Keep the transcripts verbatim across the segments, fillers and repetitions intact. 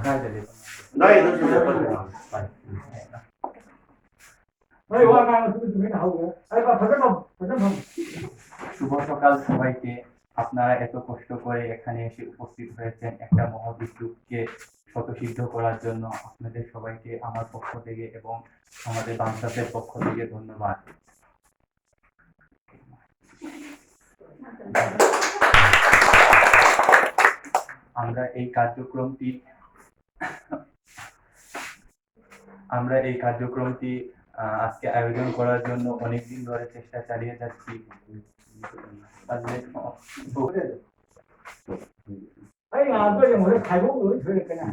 ꯀꯥꯏꯗ ꯂꯩꯕ? ꯅꯣꯏ ꯑꯗꯨꯝ ꯁꯤꯗ ꯄꯜꯂꯣ꯫ ꯍꯣꯏ, ꯋꯥ ꯉꯥꯡꯉꯁꯨ ꯑꯗꯨꯃꯥꯏꯅ ꯍꯧꯔꯦ꯫ ꯑꯩ ꯐꯖꯅ ꯐꯝ-, ꯐꯖꯅ ꯐꯝ꯫ শুভ সকাল সবাইকে। আপনারা এত কষ্ট করে এখানে এসে উপস্থিত হয়েছেন একটা মহৎ উদ্যোগকে শতসিদ্ধ করার জন্য। আপনাদের সবাইকে আমার পক্ষ থেকে এবং আমাদের বামসাসের পক্ষ থেকে ধন্যবাদ। আমরা এই কার্যক্রমটি আমরা এই কার্যক্রমটি আহ, আজকে আয়োজন করার জন্য অনেক দিন ধরে চেষ্টা চালিয়ে যাচ্ছি। ꯑꯩ ꯉꯥꯡꯕꯗ ꯃꯣꯏ ꯈꯥꯏꯗꯣꯛꯂꯣꯏ ꯁꯣꯏꯔꯛꯀꯅꯤ꯫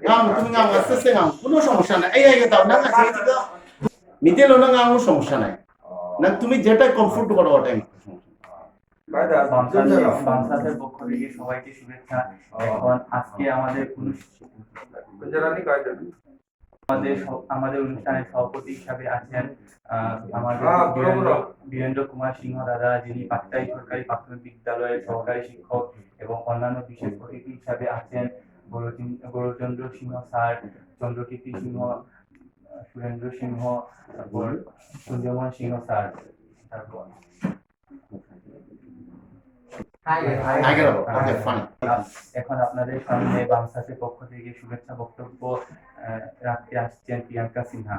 ꯉꯥꯡ, তুমি ꯉꯥꯡ, ꯑꯁ, ꯑꯁ, ꯉꯥꯡ, কোনো সমস্যা নাই। এই, এই, দাও, না, না, ঠিক আছে। নিতে এলো না, কোনো সমস্যা নাই। না, তুমি যেটা কমফোর্ট করো, ওটাই। বামসাসের বামসাসের পক্ষ থেকে সবাইকে শুভেচ্ছা। এখন আজকে আমাদের অনুষ্ঠান আমাদের স- আমাদের অনুষ্ঠানের সভাপতি হিসাবে আছেন আহ, আমাদের বীরেন্দ্র বীরেন্দ্র কুমার সিংহ দাদা, যিনি পাটকাই সরকারি প্রাথমিক বিদ্যালয়ের সহকারী শিক্ষক, এবং অন্যান্য বিশেষ অতিথি হিসাবে আছেন গৌরচন্দ্র সিংহ স্যার, চন্দ্রকীর্তি সিংহ, সুরেন্দ্র সিংহ, তারপর কুঞ্জমন সিংহ স্যার, তারপর আগে রাখো। ওকে, ফাইন। এখন আপনাদের সামনে বামসাসের পক্ষ থেকে শুভেচ্ছা বক্তব্য আহ, রাখতে আসছেন প্রিয়াঙ্কা সিনহা।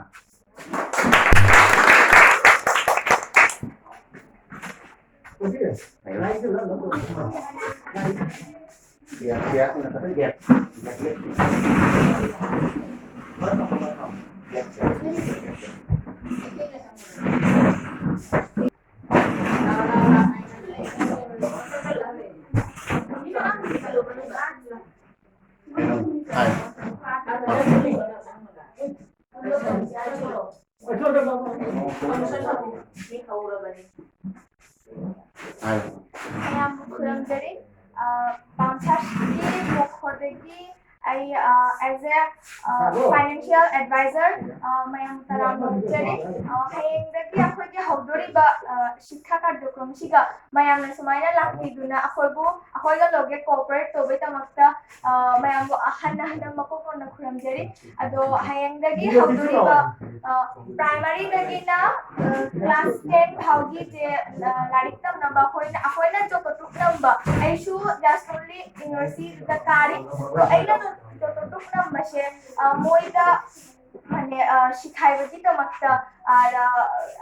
ꯃꯌꯥꯝꯕꯨ ꯈꯨꯔꯨꯝꯖꯔꯤ꯫ ꯄꯥꯝꯁꯥꯁꯀꯤ ꯃꯈꯣꯏꯗꯒꯤ ꯑꯩ ꯑꯦꯖ ꯑꯦ ꯐꯥꯏꯅꯥꯟꯁꯤꯌꯦꯜ ꯑꯦꯗꯚꯥꯏꯖꯔ ꯃꯌꯥꯝ ꯇꯔꯥꯝꯅ ꯑꯣꯛꯆꯔꯤ꯫ ꯑ, ꯍꯌꯦꯡꯗꯒꯤ ꯑꯩꯈꯣꯏꯒꯤ ꯍꯧꯗꯣꯔꯤꯕ ꯑ, ꯁꯤꯛꯈꯥ ꯀꯥꯔꯖꯀ꯭ꯔꯝꯁꯤꯒ ꯃꯌꯥꯝꯅ ꯁꯨꯃꯥꯏꯅ ꯂꯥꯛꯄꯤꯗꯨꯅ ꯑꯩꯈꯣꯏꯕꯨ ꯑꯩꯈꯣꯏꯒ ꯂꯣꯏꯒꯦ ꯀꯣꯑꯣꯄꯔꯦꯠ ꯇꯧꯕꯒꯤꯗꯃꯛꯇ ꯑ, ꯃꯌꯥꯝꯕꯨ ꯍꯟꯅ ꯍꯟꯅ ꯃꯀꯣꯛ ꯍꯣꯟꯅ ꯈꯨꯔꯨꯝꯖꯔꯤ꯫ ꯑꯗꯣ ꯍꯌꯦꯡꯗꯒꯤ ꯍꯧꯗꯣꯔꯤꯕ ꯑ, ꯄ꯭ꯔꯥꯏꯃꯔꯤꯗꯒꯤꯅ ꯑ, ꯀ꯭ꯂꯥꯁ ꯇꯦꯟ ꯐꯥꯎꯒꯤꯁꯦ ꯑ, ꯂꯥꯏꯔꯤꯛ ꯇꯝꯅꯕ ꯑꯩꯈꯣꯏꯅ ꯑꯩꯈꯣꯏꯅ ꯖꯣꯇꯣꯇꯨꯛ ꯇꯝꯕ, ꯑꯩꯁꯨ ꯖꯥꯁꯃꯨꯟꯂꯤ ꯌꯨꯅꯤꯚꯔꯁꯤꯇꯤꯗ ꯀꯥꯔꯤ꯫ ꯑꯗꯣ ꯑꯩꯅ ꯖꯣꯇꯣꯇꯨꯛ ꯇꯝꯕꯁꯦ ꯑ, ꯃꯣꯏꯗ ꯃꯥꯅꯦ, ꯑ, ꯁꯤꯈꯥꯏꯕꯒꯤꯗꯃꯛꯇ ꯑ,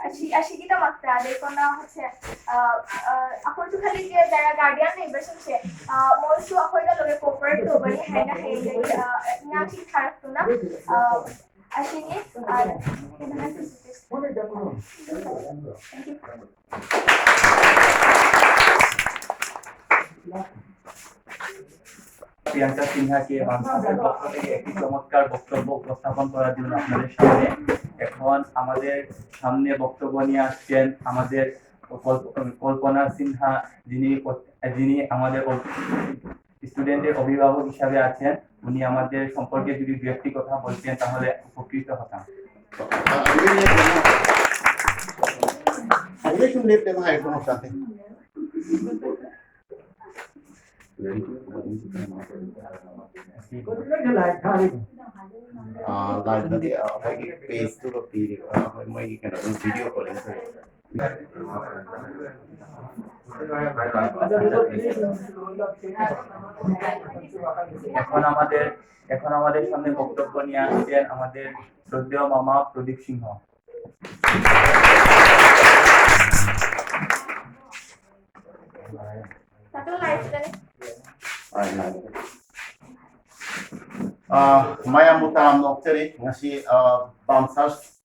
ꯑꯁꯤ ꯑꯁꯤꯒꯤꯗꯃꯛꯇ ꯑꯗꯩ ꯀꯣꯟꯅ ꯍꯧꯖꯤꯛꯁꯦ ꯑ, ꯑ, ꯑꯩꯈꯣꯏꯁꯨ ꯈꯜꯂꯤꯁꯦ ꯗꯔꯥ ꯒꯥꯔꯗꯤꯌꯥꯟ ꯂꯩꯕꯁꯤꯡꯁꯦ ꯑ, ꯃꯣꯏꯁꯨ ꯑꯩꯈꯣꯏꯒ ꯂꯣꯏꯅ ꯀꯣꯑꯣꯄꯔꯦꯠ ꯇꯧꯒꯅꯤ ꯍꯥꯏꯅ ꯍꯌꯦꯡꯗꯒꯤ ꯑ, ꯑꯉꯥꯡꯁꯤꯡ ꯊꯥꯔꯛꯇꯨꯅ ꯑ, ꯑꯁꯤꯅꯤ꯫ ꯑ, Thank you. प्रियंका सिन्हा के बांसाल के पक्ष থেকে একটি চমৎকার বক্তব্য উপস্থাপন করার জন্য আপনাদের সামনে। এখন আমাদের সামনে বক্তব্য নিয়ে আসছেন আমাদের কল্প- কল্পনা সিনহা, যিনি যিনি আমাদের স্টুডেন্টের অভিভাবক হিসাবে আছেন। উনি আমাদের সম্পর্কে যদি দু একটি কথা বলতেন তাহলে উপকৃত হতাম। Can you leave the microphone or something? ꯑꯥ, ꯂꯥꯏꯚ ꯅꯠꯇꯦ, ꯑꯩꯈꯣꯏꯒꯤ ꯄꯦꯖꯇꯨꯒ ꯄꯤꯔꯤꯕ, ꯑꯩꯈꯣꯏ ꯃꯣꯏꯒꯤ ꯀꯩꯅꯣ, ꯚꯤꯗꯤꯑꯣ ꯀꯣꯂꯤꯡ ꯇꯧꯔꯤꯕ꯫ এখন আমাদের এখন আমাদের সামনে বক্তব্য নিয়ে আসছেন আমাদের শ্রদ্ধেয় মামা প্রদীপ সিংহ। ꯇꯥꯇꯣ ꯂꯥꯏꯐꯇꯅꯦ꯫ ꯑ, ꯃꯌꯥꯝꯕꯨ ꯇꯔꯥꯝꯅ ꯑꯣꯛꯆꯔꯤ꯫ ꯉꯁꯤ, ꯑ, ꯕꯥꯝꯁꯥꯁ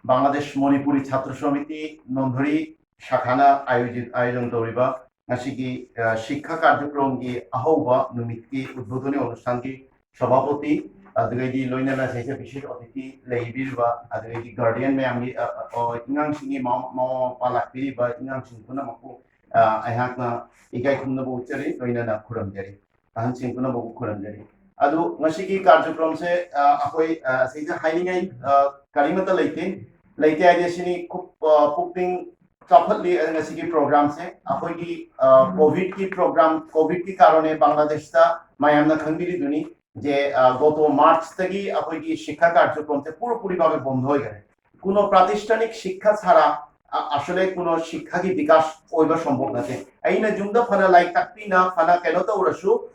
ꯕꯪꯒ꯭ꯂꯥꯗꯦꯁ ꯃꯅꯤꯄꯨꯔꯤ ꯁꯥꯇ꯭ꯔ ꯁꯃꯤꯇꯤ ꯅꯣꯟꯊꯣꯔꯤ ꯁꯥꯈꯥꯅ ꯑꯥꯌꯣꯖꯤꯠ, ꯑꯥꯌꯣꯖꯟ ꯇꯧꯔꯤꯕ ꯉꯁꯤꯒꯤ, ꯑ, ꯁꯤꯛꯈꯥ ꯀꯥꯔꯖꯀ꯭ꯔꯣꯝꯒꯤ ꯑꯍꯧꯕ ꯅꯨꯃꯤꯠꯀꯤ ꯎꯗꯕꯣꯙꯅꯤ ꯑꯣꯅꯨꯁꯊꯥꯟꯒꯤ ꯁꯚꯥꯄꯇꯤ, ꯑꯗꯨꯗꯒꯤꯗꯤ ꯂꯣꯏꯅꯅ ꯁꯤꯗꯩꯁꯤꯗ ꯕꯤꯁꯦꯁ ꯑꯇꯤꯊꯤ ꯂꯩꯕꯤꯔꯤꯕ, ꯑꯗꯨꯗꯒꯤꯗꯤ ꯒꯥꯔꯗꯤꯌꯟ ꯃꯌꯥꯝꯒꯤ, ꯑ, ꯑ, ꯑ, ꯑꯉꯥꯡꯁꯤꯡꯒꯤ ꯃꯃꯥ ꯃꯃꯥ ꯃꯄꯥ ꯂꯥꯛꯄꯤꯔꯤꯕ ꯑꯉꯥꯡꯁꯤꯡ ꯄꯨꯝꯅꯃꯛꯄꯨ, ꯑ, ꯑꯩꯍꯥꯛꯅ ꯏꯀꯥꯏ ꯈꯨꯝꯅꯕ ꯎꯠꯆꯔꯤ, ꯂꯣꯏꯅꯅ ꯈꯨꯔꯨꯝꯖꯔꯤ꯫ ꯑꯍꯟꯁꯤꯡ ꯄꯨꯝꯅꯃꯛꯄꯨ ꯈꯨꯔꯨꯝꯖꯔꯤ꯫ ꯑꯗꯨ ꯉꯁꯤꯒꯤ ꯀꯥꯔꯖꯀ꯭ꯔꯝꯁꯦ ꯑ, ꯑꯩꯈꯣꯏ ꯑ, ꯁꯤꯗ ꯍꯥꯏꯅꯤꯡꯉꯥꯏ ꯑ, ꯀꯔꯤꯃꯠꯇ ꯂꯩꯇꯦ꯫ ꯂꯩꯇꯦ ꯍꯥꯏꯗꯤ ꯁꯤꯅꯤ ꯈꯨꯞ- ꯑ, ꯄꯨꯛꯅꯤꯡ ꯆꯥꯎꯈꯠꯂꯤ꯫ ꯑꯗ ꯉꯁꯤꯒꯤ ꯄ꯭ꯔꯣꯒ꯭ꯔꯥꯝꯁꯦ ꯑꯩꯈꯣꯏꯒꯤ ꯀꯣꯚꯤꯗꯀꯤ ꯄ꯭ꯔꯣꯒ꯭ꯔꯥꯝ, ꯀꯣꯚꯤꯗꯀꯤ ꯀꯥꯔꯣꯅꯦ ꯕꯪꯒ꯭ꯂꯥꯗꯦꯁꯇ ꯃꯌꯥꯝꯅ ꯈꯪꯕꯤꯔꯤꯗꯨꯅꯤ꯫ ꯖꯦ ꯑ, ꯒꯣꯇꯣ ꯃꯥꯔꯆꯇꯒꯤ ꯑꯩꯈꯣꯏꯒꯤ ꯁꯤꯈꯥ ꯀꯥꯔꯖꯀ꯭ꯔꯝꯁꯦ ꯄꯨꯔꯥ ꯄꯨꯔꯤ ꯚꯥꯕꯦ ꯕꯣꯟꯗ ꯑꯣꯏꯈꯔꯦ꯫ কোনো প্রাতিষ্ঠানিক শিক্ষা ছাড়া আ- আসলে কোনো শিক্ষাꯒꯤ বিকাশ ꯑꯣꯏꯕ সম্ভব ꯅꯠꯇꯦ꯫ ꯑꯩꯅ ꯌꯨꯝꯗ ꯐꯅ ꯂꯥꯏꯔꯤꯛ ꯇꯥꯛꯄꯤꯅ ꯐꯅ ꯀꯩꯅꯣ ꯇꯧꯔꯁꯨ,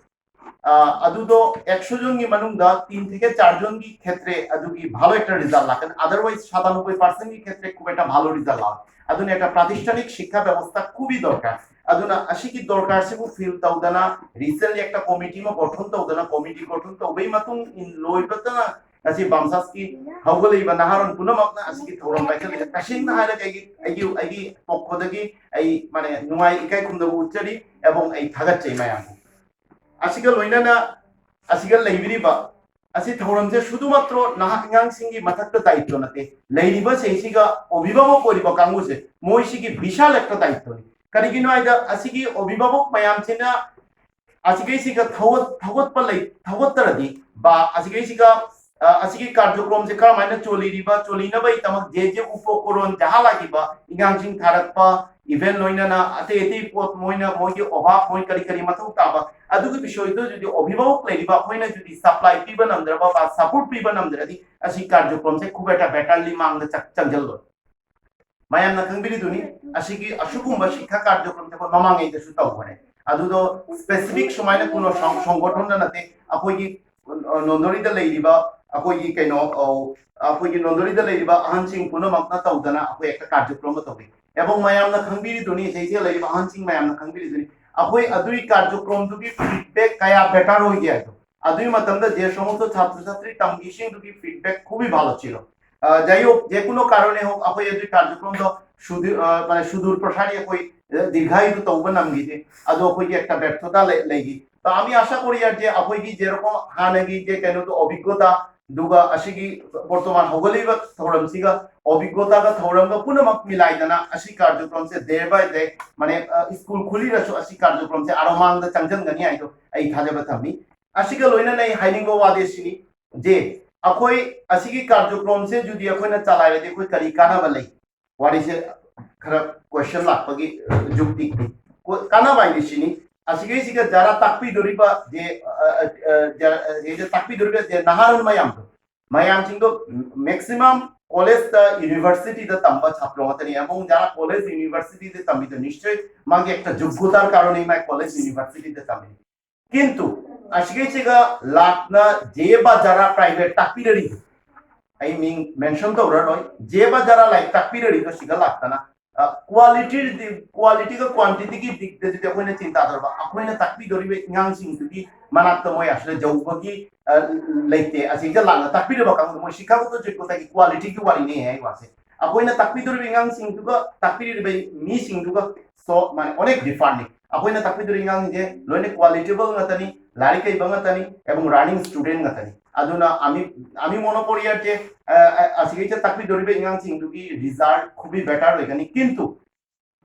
ꯑ, ꯑꯗꯨꯗꯣ একশো জনꯒꯤ ꯃꯅꯨꯡꯗ তিন থেকে চার জনꯒꯤ ক্ষেত্রে ꯑꯗꯨꯒꯤ ভালো একটা রেজাল্ট ꯂꯥꯛꯀꯅꯤ, otherwise সাতানব্বই পার্সেন্টꯒꯤ ক্ষেত্রে খুব একটা ভালো রেজাল্ট ꯂꯥꯛꯀꯅꯤ꯫ ꯑꯗꯨꯅ একটা প্রাতিষ্ঠানিক শিক্ষা ব্যবস্থা খুবই দরকার꯫ ꯑꯗꯨꯅ ꯑꯁꯤꯒꯤ ꯗꯔꯀꯥꯔꯁꯤꯕꯨ ꯐꯤꯜ ꯇꯧꯗꯅ ꯔꯤꯁꯦꯟꯠꯂꯤ একটা ꯀꯣꯃꯤꯇꯤ ꯑꯃ ꯒꯣꯊꯟ ꯇꯧꯗꯅ, ꯀꯣꯃꯤꯇꯤ ꯒꯣꯊꯟ ꯇꯧꯕꯒꯤ ꯃꯇꯨꯡ ꯏꯟ ꯂꯣꯏꯕꯇꯅ ꯉꯁꯤ ꯕꯥꯝꯁꯥꯁꯀꯤ ꯍꯧꯒꯠꯂꯛꯏꯕ ꯅꯍꯥꯔꯣꯟ ꯄꯨꯝꯅꯃꯛꯅ ꯑꯁꯤꯒꯤ ꯊꯧꯔꯝ ꯄꯥꯏꯈꯠꯂꯤꯕ, ꯇꯁꯦꯡꯅ ꯍꯥꯏꯔꯒ ꯑꯩꯒꯤ ꯑꯩꯒꯤ ꯑꯩꯒꯤ ꯄꯣꯛꯄꯗꯒꯤ ꯑꯩ ꯃꯥꯅꯦ ꯅꯨꯡꯉꯥꯏ ꯏꯀꯥꯏ ꯈꯨꯝꯅꯕ ꯎꯠꯆꯔꯤ꯫ ꯑꯦꯕꯣꯡ ꯑꯩ ꯊꯥꯒꯠꯆꯩ ꯃꯌꯥꯝꯕꯨ꯫ ꯑꯁꯤꯒ ꯂꯣꯏꯅꯅ ꯑꯁꯤꯒ ꯂꯩꯕꯤꯔꯤꯕ ꯑꯁꯤ ꯊꯧꯔꯝꯁꯦ শুধুমাত্র ꯅꯍꯥ ꯑꯉꯥꯡꯁꯤꯡꯒꯤ ꯃꯊꯛꯇ ꯗꯥꯏꯇ꯭ꯋ ꯅꯠꯇꯦ, ꯂꯩꯔꯤꯕ ꯁꯤꯁꯤꯒ ꯑꯣꯕꯤꯚꯥꯕꯛ ꯑꯣꯏꯔꯤꯕ ꯀꯥꯡꯕꯨꯁꯦ ꯃꯣꯏꯁꯤꯒꯤ ꯕꯤꯁꯥꯜ একটা ꯗꯥꯏꯇ꯭ꯋꯅꯤ꯫ ꯀꯔꯤꯒꯤꯅꯣ ꯍꯥꯏꯗ ꯑꯁꯤꯒꯤ ꯑꯣꯕꯤꯚꯥꯕꯛ ꯃꯌꯥꯝꯁꯤꯅ ꯑꯁꯤꯒꯩꯁꯤꯒ ꯊꯧꯒꯠ- ꯊꯧꯒꯠꯄ ꯂꯩ ꯊꯧꯒꯠꯇ꯭ꯔꯗꯤ ꯕꯥ ꯑꯁꯤꯒꯩꯁꯤꯒ ꯑ, ꯑꯁꯤꯒꯤ ꯀꯥꯔꯖꯀ꯭ꯔꯣꯝꯁꯦ ꯀꯔꯝꯍꯥꯏꯅ ꯆꯣꯜꯂꯤꯔꯤꯕ, ꯆꯣꯜꯂꯤꯅꯕꯒꯤꯗꯃꯛ ꯖꯦ ꯖꯦ ꯎꯄꯀꯔꯟ ꯖꯍꯥ ꯂꯥꯛꯏꯕ ꯏꯟꯒꯥꯡꯁꯤꯡ ꯊꯥꯔꯛꯄ, ꯏꯚꯦꯟ ꯂꯣꯏꯅꯅ ꯑꯇꯩ ꯑꯇꯩ ꯄꯣꯠ ꯃꯣꯏꯅ ꯃꯣꯏꯒꯤ ꯑꯣꯚꯥꯞ ꯃꯣꯏ ꯀꯔꯤ ꯀꯔꯤ ꯃꯊꯧ ꯇꯥꯕ ꯑꯗꯨꯒꯤ ꯕꯤꯁꯣꯏꯗꯨ ꯍꯧꯖꯤꯛ ꯑꯣꯕꯤꯚꯥꯕꯛ ꯂꯩꯔꯤꯕ ꯑꯩꯈꯣꯏꯅ ꯍꯧꯖꯤꯛ ꯁꯄ꯭ꯂꯥꯏ ꯄꯤꯕ ꯉꯝꯗ꯭ꯔꯕ ꯕꯥ ꯁꯄꯣꯔꯠ ꯄꯤꯕ ꯉꯝꯗ꯭ꯔꯗꯤ ꯑꯁꯤ ꯀꯥꯔꯖꯀ꯭ꯔꯣꯝꯁꯦ ꯈꯨꯕꯦꯇꯥ ꯕꯦꯇꯔꯂꯤ ꯃꯥꯡꯗ ꯆꯪ- ꯆꯪꯁꯤꯜꯂꯣꯏ꯫ ꯃꯌꯥꯝꯅ ꯈꯪꯕꯤꯔꯤꯗꯨꯅꯤ ꯑꯁꯤꯒꯤ ꯑꯁꯤꯒꯨꯝꯕ ꯁꯤꯈꯥ ꯀꯥꯔꯖꯀ꯭ꯔꯝꯁꯦ ꯑꯩꯈꯣꯏ ꯃꯃꯥꯡꯉꯩꯗꯁꯨ ꯇꯧꯕꯅꯦ꯫ ꯑꯗꯨꯗꯣ ꯁ꯭ꯄꯦꯁꯤꯐꯤꯛ ꯁꯨꯃꯥꯏꯅ ꯀꯩꯅꯣ ꯁꯪ- ꯁꯪꯒꯣꯊꯟꯗ ꯅꯠꯇꯦ, ꯑꯩꯈꯣꯏꯒꯤ ꯑ, ꯅꯣꯟꯗꯣꯔꯤꯗ ꯂꯩꯔꯤꯕ ꯑꯩꯈꯣꯏꯒꯤ ꯀꯩꯅꯣ ꯑ, ꯑꯩꯈꯣꯏꯒꯤ ꯅꯣꯟꯗꯣꯔꯤꯗ ꯂꯩꯔꯤꯕ ꯑꯍꯟꯁꯤꯡ ꯄꯨꯝꯅꯃꯛꯅ ꯇꯧꯗꯅ ꯑꯩꯈꯣꯏ ꯍꯦꯛꯇ ꯀꯥꯔꯖꯀ꯭ꯔꯝ ꯑꯃ ꯇꯧꯏ꯫ ꯑꯦꯕꯣꯡ ꯃꯌꯥꯝꯅ ꯈꯪꯕꯤꯔꯤꯗꯨꯅꯤ, ꯁꯤꯗꯩꯁꯤꯗ ꯂꯩꯔꯤꯕ ꯑꯍꯟꯁꯤꯡ ꯃꯌꯥꯝꯅ ꯈꯪꯕꯤꯔꯤꯗꯨꯅꯤ, ꯑꯩꯈꯣꯏ ꯑꯗꯨꯒꯤ ꯀꯥꯔꯖꯀ꯭ꯔꯝꯗꯨꯒꯤ ꯐꯤꯗꯕꯦꯛ ꯀꯌꯥ ꯕꯦꯇꯔ ꯑꯣꯏꯒꯦ ꯍꯥꯏꯗꯣ꯫ ꯑꯗꯨꯒꯤ ꯃꯇꯝꯗ যে সমস্ত ছাত্রছাত্রী ꯇꯝꯈꯤꯁꯤꯡꯗꯨꯒꯤ ꯐꯤꯗꯕꯦꯛ খুবই ভালো ছিল। আহ, যাই হোক, যে কোনো কারণে হোক, ꯑꯩꯈꯣꯏ ꯑꯗꯨꯒꯤ ꯀꯥꯔꯖꯀ꯭ꯔꯝꯗꯣ ꯁꯨꯗꯨ- ꯑ, ꯃꯥꯅꯦ, ꯁꯨꯗꯨꯔ ꯄ꯭ꯔꯁꯥꯔꯤ ꯑꯩꯈꯣꯏ ꯑ, ꯗꯤꯔঘꯥꯌꯨꯗꯨ ꯇꯧꯕ ꯉꯝꯈꯤꯗꯦ꯫ ꯑꯗꯣ ꯑꯩꯈꯣꯏꯒꯤ একটা ব্যর্থতা ꯂꯩ- ꯂꯩꯈꯤ꯫ ꯇ আমি আশা করি আর যে ꯑꯩꯈꯣꯏꯒꯤ ꯖꯦꯔꯣꯀꯣ ꯍꯥꯟꯅꯒꯤ ꯖꯦ ꯀꯩꯅꯣꯗꯣ অভিজ্ঞতা ꯑꯗꯨꯒ ꯑꯁꯤꯒꯤ ꯕꯣꯔꯇꯣꯃꯥꯟ ꯍꯧꯒꯠꯂꯤꯕ ꯊꯧꯔꯝꯁꯤꯒ ꯑꯣꯕꯤꯒꯣꯇꯥꯒ ꯊꯧꯔꯝꯒ ꯄꯨꯝꯅꯃꯛ ꯃꯤꯂꯥꯏꯗꯅ ꯑꯁꯤ ꯀꯥꯔꯖꯀ꯭ꯔꯝꯁꯦ ꯗꯦ ꯕꯥꯏ ꯗꯦ ꯃꯥꯅꯦ ꯑ, ꯁ꯭ꯀꯨꯜ ꯈꯨꯂꯤꯔꯁꯨ ꯑꯁꯤ ꯀꯥꯔꯖꯀ꯭ꯔꯝꯁꯦ ꯑꯔꯣ ꯃꯥꯡꯗ ꯆꯪꯁꯤꯟꯒꯅꯤ ꯍꯥꯏꯗꯣ ꯑꯩ ꯊꯥꯖꯕ ꯊꯝꯃꯤ꯫ ꯑꯁꯤꯒ ꯂꯣꯏꯅꯅ ꯑꯩ ꯍꯥꯏꯅꯤꯡꯕ ꯋꯥꯗꯤ ꯑꯁꯤꯅꯤ, ꯖꯦ ꯑꯩꯈꯣꯏ ꯑꯁꯤꯒꯤ ꯀꯥꯔꯖꯀ꯭ꯔꯣꯝꯁꯦ ꯖꯨꯗꯤ ꯑꯩꯈꯣꯏꯅ ꯆꯂꯥꯏꯔꯗꯤ ꯑꯩꯈꯣꯏ ꯀꯔꯤ ꯀꯥꯟꯅꯕ ꯂꯩ? ꯋꯥꯔꯤꯁꯦ ꯈꯔ ꯀꯣꯏꯁꯟ ꯂꯥꯛꯄꯒꯤ ꯖꯨꯛꯇꯤ꯫ ꯀꯥꯟꯅꯕ ꯍꯥꯏꯗꯤ ꯁꯤꯅꯤ, ꯑꯁꯤꯒꯩꯁꯤꯒ ꯖꯥꯔꯥ ꯇꯥꯛꯄꯤꯗꯣꯔꯤꯕ ꯖꯦ ꯇꯥꯛꯄꯤꯗꯣꯔꯤꯕ ꯖꯦ ꯅꯍꯥꯔꯣꯜ ꯃꯌꯥꯝꯗꯣ, ꯃꯌꯥꯝꯁꯤꯡꯗꯣ ꯃꯦꯛꯁꯤꯃꯝ ꯀꯣꯂꯦꯖꯇ ꯌꯨꯅꯤꯚꯔꯁꯤꯇꯤꯗ ꯇꯝꯕ ꯁꯥꯇ꯭ꯔ ꯉꯥꯛꯇꯅꯤ꯫ ꯑꯃꯨꯛ ꯖꯥꯔꯥ ꯀꯣꯂꯦꯖ ꯌꯨꯅꯤꯚꯔꯁꯤꯇꯤꯗ ꯇꯝꯕꯤꯗꯣ ꯅꯤꯁꯆꯣꯏ ꯃꯥꯒꯤ ꯑꯦꯛꯇ ꯖꯨꯒꯨꯇꯥꯔ ꯀꯥꯔꯣꯅꯤ ꯃꯥꯏ ꯀꯣꯂꯦꯖ ꯌꯨꯅꯤꯚꯔꯁꯤꯇꯤꯗ ꯇꯝꯕꯤ꯫ ꯀꯤꯟꯇꯨ ꯑꯁꯤꯒꯩꯁꯤꯒ ꯂꯥꯛꯅ ꯖꯦ ꯕꯖꯥꯔꯥ ꯄ꯭ꯔꯥꯏꯚꯦꯠ ꯇꯥꯛꯄꯤꯔꯔꯤ, ꯑꯩ ꯃꯤꯡ ꯃꯦꯟꯁꯟ ꯇꯧꯔꯔꯣꯏ, ꯖꯦ ꯕꯖꯥꯔꯥ ꯂꯥꯏꯔꯤꯛ ꯇꯥꯛꯄꯤꯔꯔꯤꯗꯣ ꯁꯤꯒ ꯂꯥꯛꯇꯅ ꯀ꯭ꯋꯥꯂꯤꯇꯤ ꯀ꯭ꯋꯥꯂꯤꯇꯤꯒ ꯀ꯭ꯋꯥꯟꯇꯤꯇꯤꯒꯤ ꯗꯤꯛꯇꯗꯤ ꯑꯩꯈꯣꯏꯅ ꯆꯤꯟꯇꯥ ꯇꯧꯔꯕ ꯑꯩꯈꯣꯏꯅ ꯇꯥꯛꯄꯤꯗꯧꯔꯤꯕ ꯑꯉꯥꯡꯁꯤꯡꯗꯨꯒꯤ ꯃꯅꯥꯛꯇ ꯃꯣꯏ ꯑꯁꯤꯗ ꯌꯧꯕꯒꯤ ꯂꯩꯇꯦ꯫ ꯑꯁꯤꯗ ꯂꯥꯛꯅ ꯇꯥꯛꯄꯤꯔꯕ ꯀꯥꯡꯕꯨ ꯃꯣꯏ ꯁꯤꯈꯥꯕꯨꯗ ꯆꯤꯠꯄꯗꯒꯤ ꯀ꯭ꯋꯥꯂꯤꯇꯤꯒꯤ ꯋꯥꯔꯤꯅꯦ ꯍꯥꯏ ꯋꯥꯁꯦ꯫ ꯑꯩꯈꯣꯏꯅ ꯇꯥꯛꯄꯤꯗꯧꯔꯤꯕ ꯑꯉꯥꯡꯁꯤꯡꯗꯨꯒ ꯇꯥꯛꯄꯤꯔꯤꯕ ꯃꯤꯁꯤꯡꯗꯨꯒ ꯁꯣ ꯃꯥꯅꯦ ꯑꯣꯅꯦꯛ ꯗꯤꯐꯥꯔꯅꯤ꯫ ꯑꯩꯈꯣꯏꯅ ꯇꯥꯛꯄꯤꯗꯧꯔꯤꯕ ꯑꯉꯥꯡꯁꯤꯡꯁꯦ ꯂꯣꯏꯅ ꯀ꯭ꯋꯥꯂꯤꯇꯤꯕꯜ ꯉꯥꯛꯇꯅꯤ, ꯂꯥꯏꯔꯤꯛ ꯍꯩꯕ ꯉꯥꯛꯇꯅꯤ, ꯑꯦꯕꯝ ꯔꯥꯅꯤꯡ ꯁ꯭ꯇꯨꯗꯦꯟ ꯉꯥꯛꯇꯅꯤ꯫ ꯑꯗꯨꯅ ꯑꯃꯤ ꯑꯃꯤ ꯃꯣꯅꯣꯄꯣꯔꯤꯌꯥꯁꯦ ꯑꯁꯤꯒꯩꯁꯦ ꯇꯥꯛꯄꯤꯗꯧꯔꯤꯕ ꯑꯉꯥꯡꯁꯤꯡꯗꯨꯒꯤ ꯔꯤꯖꯜꯠ ꯈꯨꯕꯤ ꯕꯦꯇꯔ ꯑꯣꯏꯒꯅꯤ꯫ ꯀꯤꯟꯇꯨ